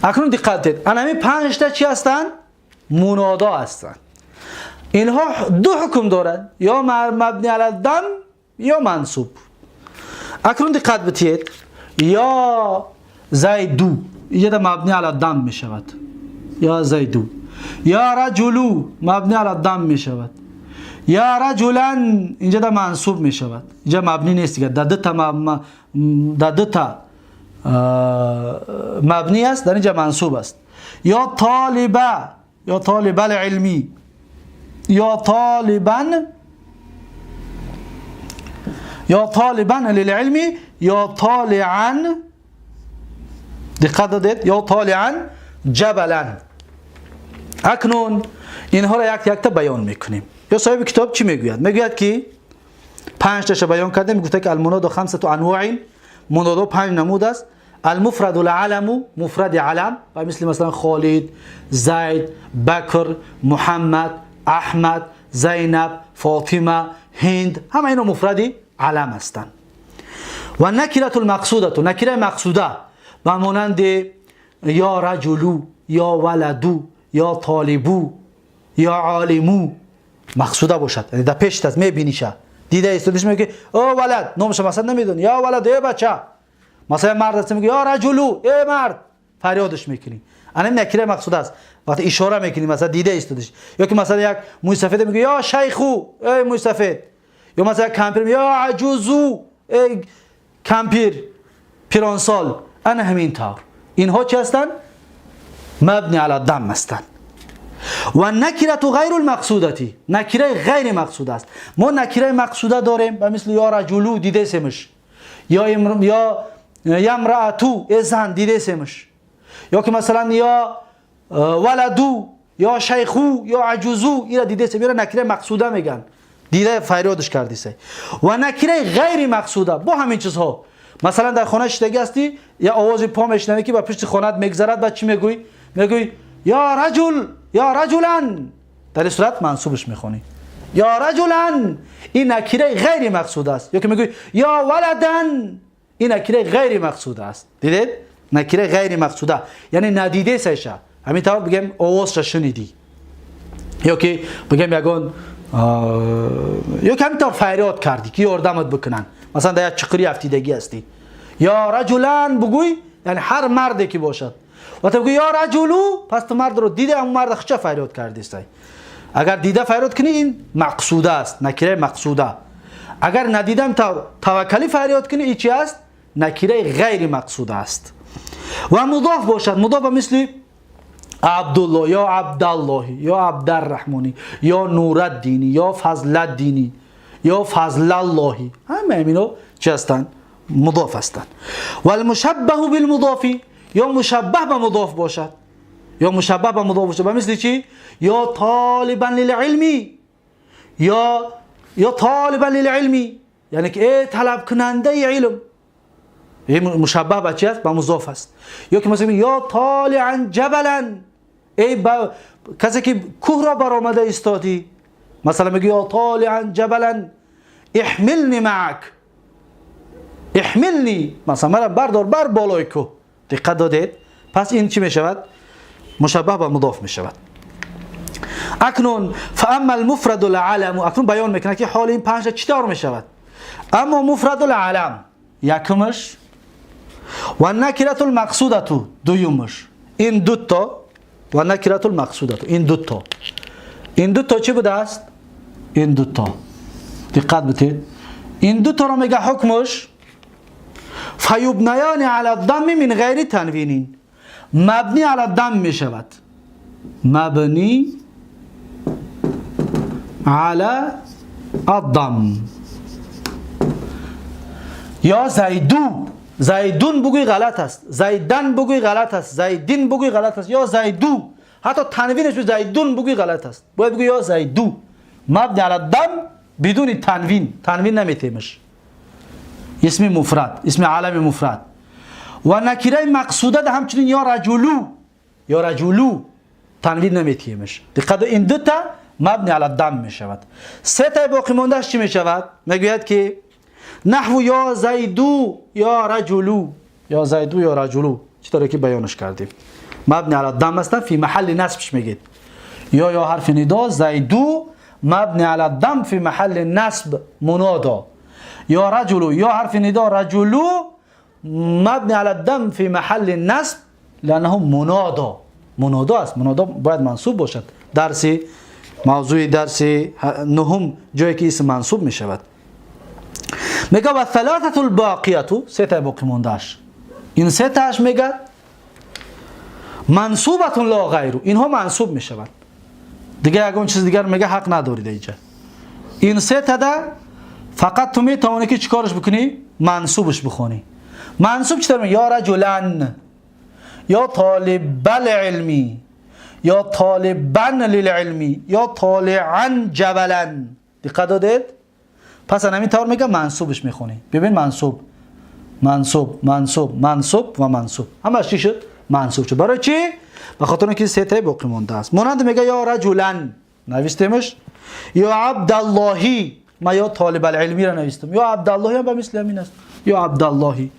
Speaker 1: اکنون دقت دید، همین پنج تا چی هستند؟ منادا هستند. اینها دو حکم دارند، یا مبنی علی الضم یا منصوب. اکنون دقت بدید، یا زیدو اینجا مبنی علی الضم می شود، یا زیدو، یا رجلو مبنی علی الضم می شود، یا رجلا اینجا منصوب می شود، اینجا مبنی نیست دیگه، در دو تا مبنی است، در اینجا منصوب است. یا طالبه، یا طالب العلمی، یا طالبا، یا طالبا للعلمی، یا طالعا، دقت دادید، یا طالعا جبلا. اکنون اینها را یک یک تا بیان میکنیم. یا صاحب کتاب چی میگوید؟ میگوید که پنج تاشو بیان کردیم. گفته که المنادا خمسة انواع، منادا پنج نمود است. المفرد العلم، مفرد علم، و مثل مثلا خالد، زید، بکر، محمد، احمد، زینب، فاطمه، هند، همه اینا مفرد علم هستند. و نکره المقصوده، نکره مقصوده و مانند یا رجلو، یا ولدو، یا طالبو، یا عالمو مقصوده باشد، یعنی در پیشت است، میبینیشه، دیده استودش میگه او ولد، نامش مثلا نمیدونی، یا ولد ای بچه، مثلا مرد است میگه یا رجلو ای مرد، فریادش میکنی، انا نکره مقصود است. وقتی اشاره میکنی مثلا دیده استودش، یا که مثلا یک موی سفید میگه یا شیخو ای موی سفید، یا مثلا کمپیر میگه یا عجوزو ای کمپیر پیرانسال، انا همین طور. اینها چی هستند؟ مبنی علی الضم هستند. و نکره غیر المقصودتی، نکره غیر مقصود است. ما نکره مقصوده داریم به مثل یا رجلو دیده سمش، یا امرأتو ای زن دیده سمش، یا که مثلا یا ولدو، یا شیخو، یا عجوزو، اینا دیده سم، اینا نکره مقصوده میگن، دیده فریادش کردی سه. و نکره غیر مقصوده با همین چیزها، مثلا در خانه شدگی هستی یا آواز پا میشنوی که با پشت خانه‌ات میگذرد، بعد چی میگویی؟ میگویی یا رجل، یا رجلا، در این صورت منصوبش میخونی، یا رجلا، این نکره غیر مقصود است. یا که میگویی یا ولدن، این نکره غیر مقصود است. دیدید؟ نکره غیر مقصوده یعنی ندیده سشه، همین طور بگیم آوازش شنیدی، یا که بگیم یگان یا که همینطور فریاد کردی که یاردمت بکنن، مثلا در یک چقری افتیدگی هستی، یا رجلا بگوی، یعنی هر مردی که باشد، و تو بگوی یا رجلو، پس تو مرد رو دیده، اون مرد خچه فریاد کردی است. اگر دیده فریاد کنی این مقصوده است، نکره مقصوده. اگر ندیدم توکلی فریاد کنی، این چی است؟ نکره غیر مقصوده است. و مضاف باشد، مضاف مثل عبدالله یا عبدالله یا عبدالرحمانی یا نورالدینی یا فضلالدینی یا فضل اللهی، همه اینا چی هستند؟ مضاف هستند. و المشبه بالمضاف، یا مشبه به مضاف باشد، یا مشبه به مضاف باشد، به مثل چی؟ یا طالبا للعلمی، یا طالبا للعلمی، یعنی که ای طلب کننده علم، این مشبه به چی است؟ به مضاف است. یا که مثلا یا طالعا جبلا، ای کسی که کوه را برآمده ایستادی، مثلا میگه یا طالعا جبلا، احملني معك، احملني مثلا مرا بردار بر بالای کوه. دقت دادید؟ پس این چی میشود؟ مشبه به مضاف میشود. اکنون فاما المفرد العلم، اکنون بیان میکنه که حال این پنج چطور میشود. اما مفرد العلم یکمش و نکرة المقصوده دویمش، این دوتا و نکرة المقصوده، این دوتا، این دوتا چی بوده است؟ این دوتا دقت بدید، این دوتا رو میگه حکمش فیبنیان علی الضم من غیر تنوین، مبنی علی الضم میشود، مبنی علی الضم. یا زیدو، زیدون بگوی غلط است، زیدن بگوی غلط است، زیدین بگوی غلط است، یا زیدو، حتی تنوینش به زیدون بگوی غلط است، باید بگوی یا زیدو، مبنی علی الضم بدون تنوین، تنوین نمیتیمش، اسم مفرد، اسم علم مفرد. و نکره مقصوده ده همچنین یا رجلو، یا رجلو تنوین نمیتیمش. دقت، این دو تا مبنی علی الضم میشود. سه تا باقی ماندهش چی میشود؟ میگوید که نحو یا زیدو یا رجلو، یا زیدو یا رجلو، چطوری که بیانش کردیم مبنی علی الضم است، فی محل نصبش میگید یا حرف ندا، زیدو مبنی علی الضم فی محل نصب منادا، یا رجلو یا حرف ندا رجلو مبنی علی الضم فی محل نصب لانه منادا، منادا است، منادا باید منصوب باشد. درس موضوع درس نهم جایی که اسم منصوب می شود. میگه و ثلاثه الباقیه، سه تا باقی ماندهش، این سه تاش میگه منصوبه لا غیر، اینها منصوب می شود دیگه، یگان چیز دیگر میگه حق ندارید اینجا. این سه تا ده فقط تو میتوانی که چیکارش بکنی؟ منصوبش بخونی. منصوب چطور؟ یا رجلن، یا طالب العلمی، یا طالبا للعلمی، یا طالعا جبلا. دقت دادید؟ پس همین طور میگه منصوبش میخونی. ببین منصوب، منصوب، منصوب، منصوب و منصوب، همش چی شد؟ منصوب شد. برای چی؟ به خاطر اینکه سه تا باقی مونده است. مانند میگه یا رجلا نوشتمش، یا عبداللهی، ما یا طالب العلمی را نوشتم، یا عبداللهی هم به مثل همین است، یا عبداللهی،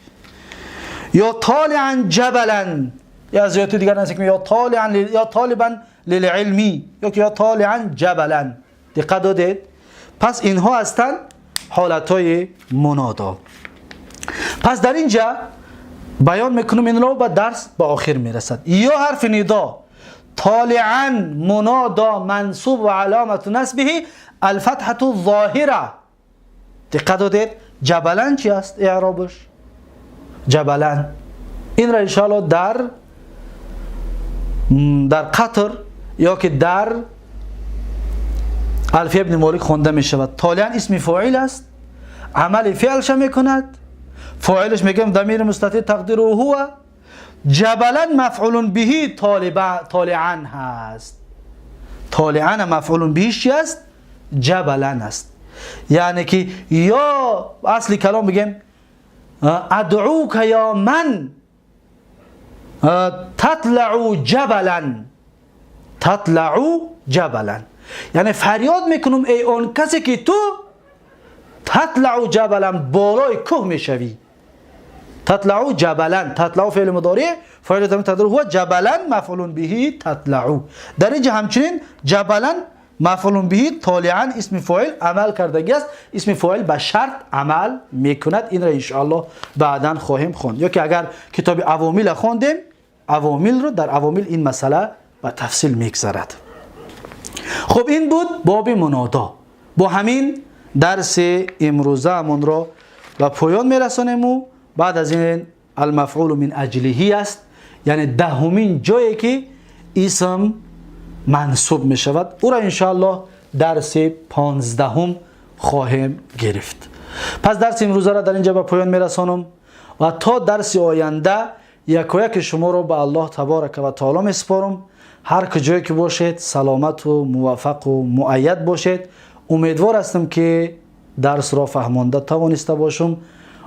Speaker 1: یا طالعا جبلا، یا زیادی دیگر نوشتم یا طالعا یا طالبا للعلمی، یا که یا طالعا جبلا. دقت دادید؟ پس اینها هستند حالتهای منادا. پس در اینجا بیان میکنم این رو با درس به آخر میرسد. یا حرف ندا طالعا منادا منصوب و علامت نصبه الفتحة الظاهرة. دقت دادید؟ جبلا چی است اعرابش؟ جبلا این را انشاءالله در قطر یا که در الفیه ابن مالک خوانده می شود. طالعا اسم فاعل است، عمل فعلش میکند، فاعلش میگم ضمیر مستتر تقدیره هو، جبلا مفعول به طالعا هست، طالعا مفعول به چی است؟ جبلا است. یعنی که یا اصل کلام بگیم ادعوک یا من تطلع جبلا، تطلع جبلا، یعنی فریاد میکنم ای آن کسی که تو تطلع جبلا بالای کوه میشوی. تطلع جبلا، تطلع فعل مضارع، فاعل تقدیر هو، جبلا مفعول به تطلع. در اینجا همچنین جبلا مفعول به طالعا اسم فاعل عمل کردگی است، اسم فاعل به شرط عمل میکند. این را انشاءالله بعدا خواهیم خواند، یا که اگر کتاب عوامل خواندیم، عوامل رو در عوامل این مسئله به تفصیل میگذرد. خب این بود باب منادا. با همین درس امروزه را به پایان میرسانیم و بعد از این المفعول من اجلهی است، یعنی دهمین جایی که اسم منصوب می شود، او را انشاءالله درس 15 خواهیم گرفت. پس درس امروزه را در اینجا به پایان میرسانم و تا درس آینده یکایک شما را به الله تبارک و تعالی میسپارم. هر کجایی که باشید سلامت و موفق و مؤید باشید. امیدوار هستم که درس را فهمانده توانسته باشم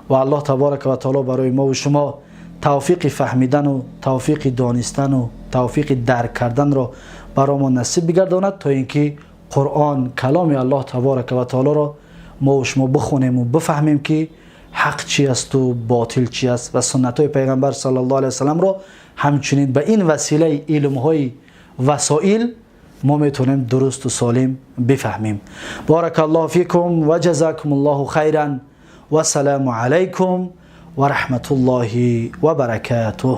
Speaker 1: و الله تبارک و تعالی برای ما و شما توفیق فهمیدن و توفیق دانستن و توفیق درک کردن را برای ما نصیب بگرداند تا اینکه قرآن کلام الله تبارک و تعالی را мо шумо бихонем ва бифаҳмем, ки ҳақ чӣ асту ботил чӣ аст ва суннатҳои пайғамбар саллаллоҳу алайҳи васалламро ҳамчунин ба ин василаи илмҳои васоил мо метавонем дурусту солим бифаҳмем. بارك الله فيكم وجزاكم الله خيرا والسلام عليكم ورحمة الله وبركاته.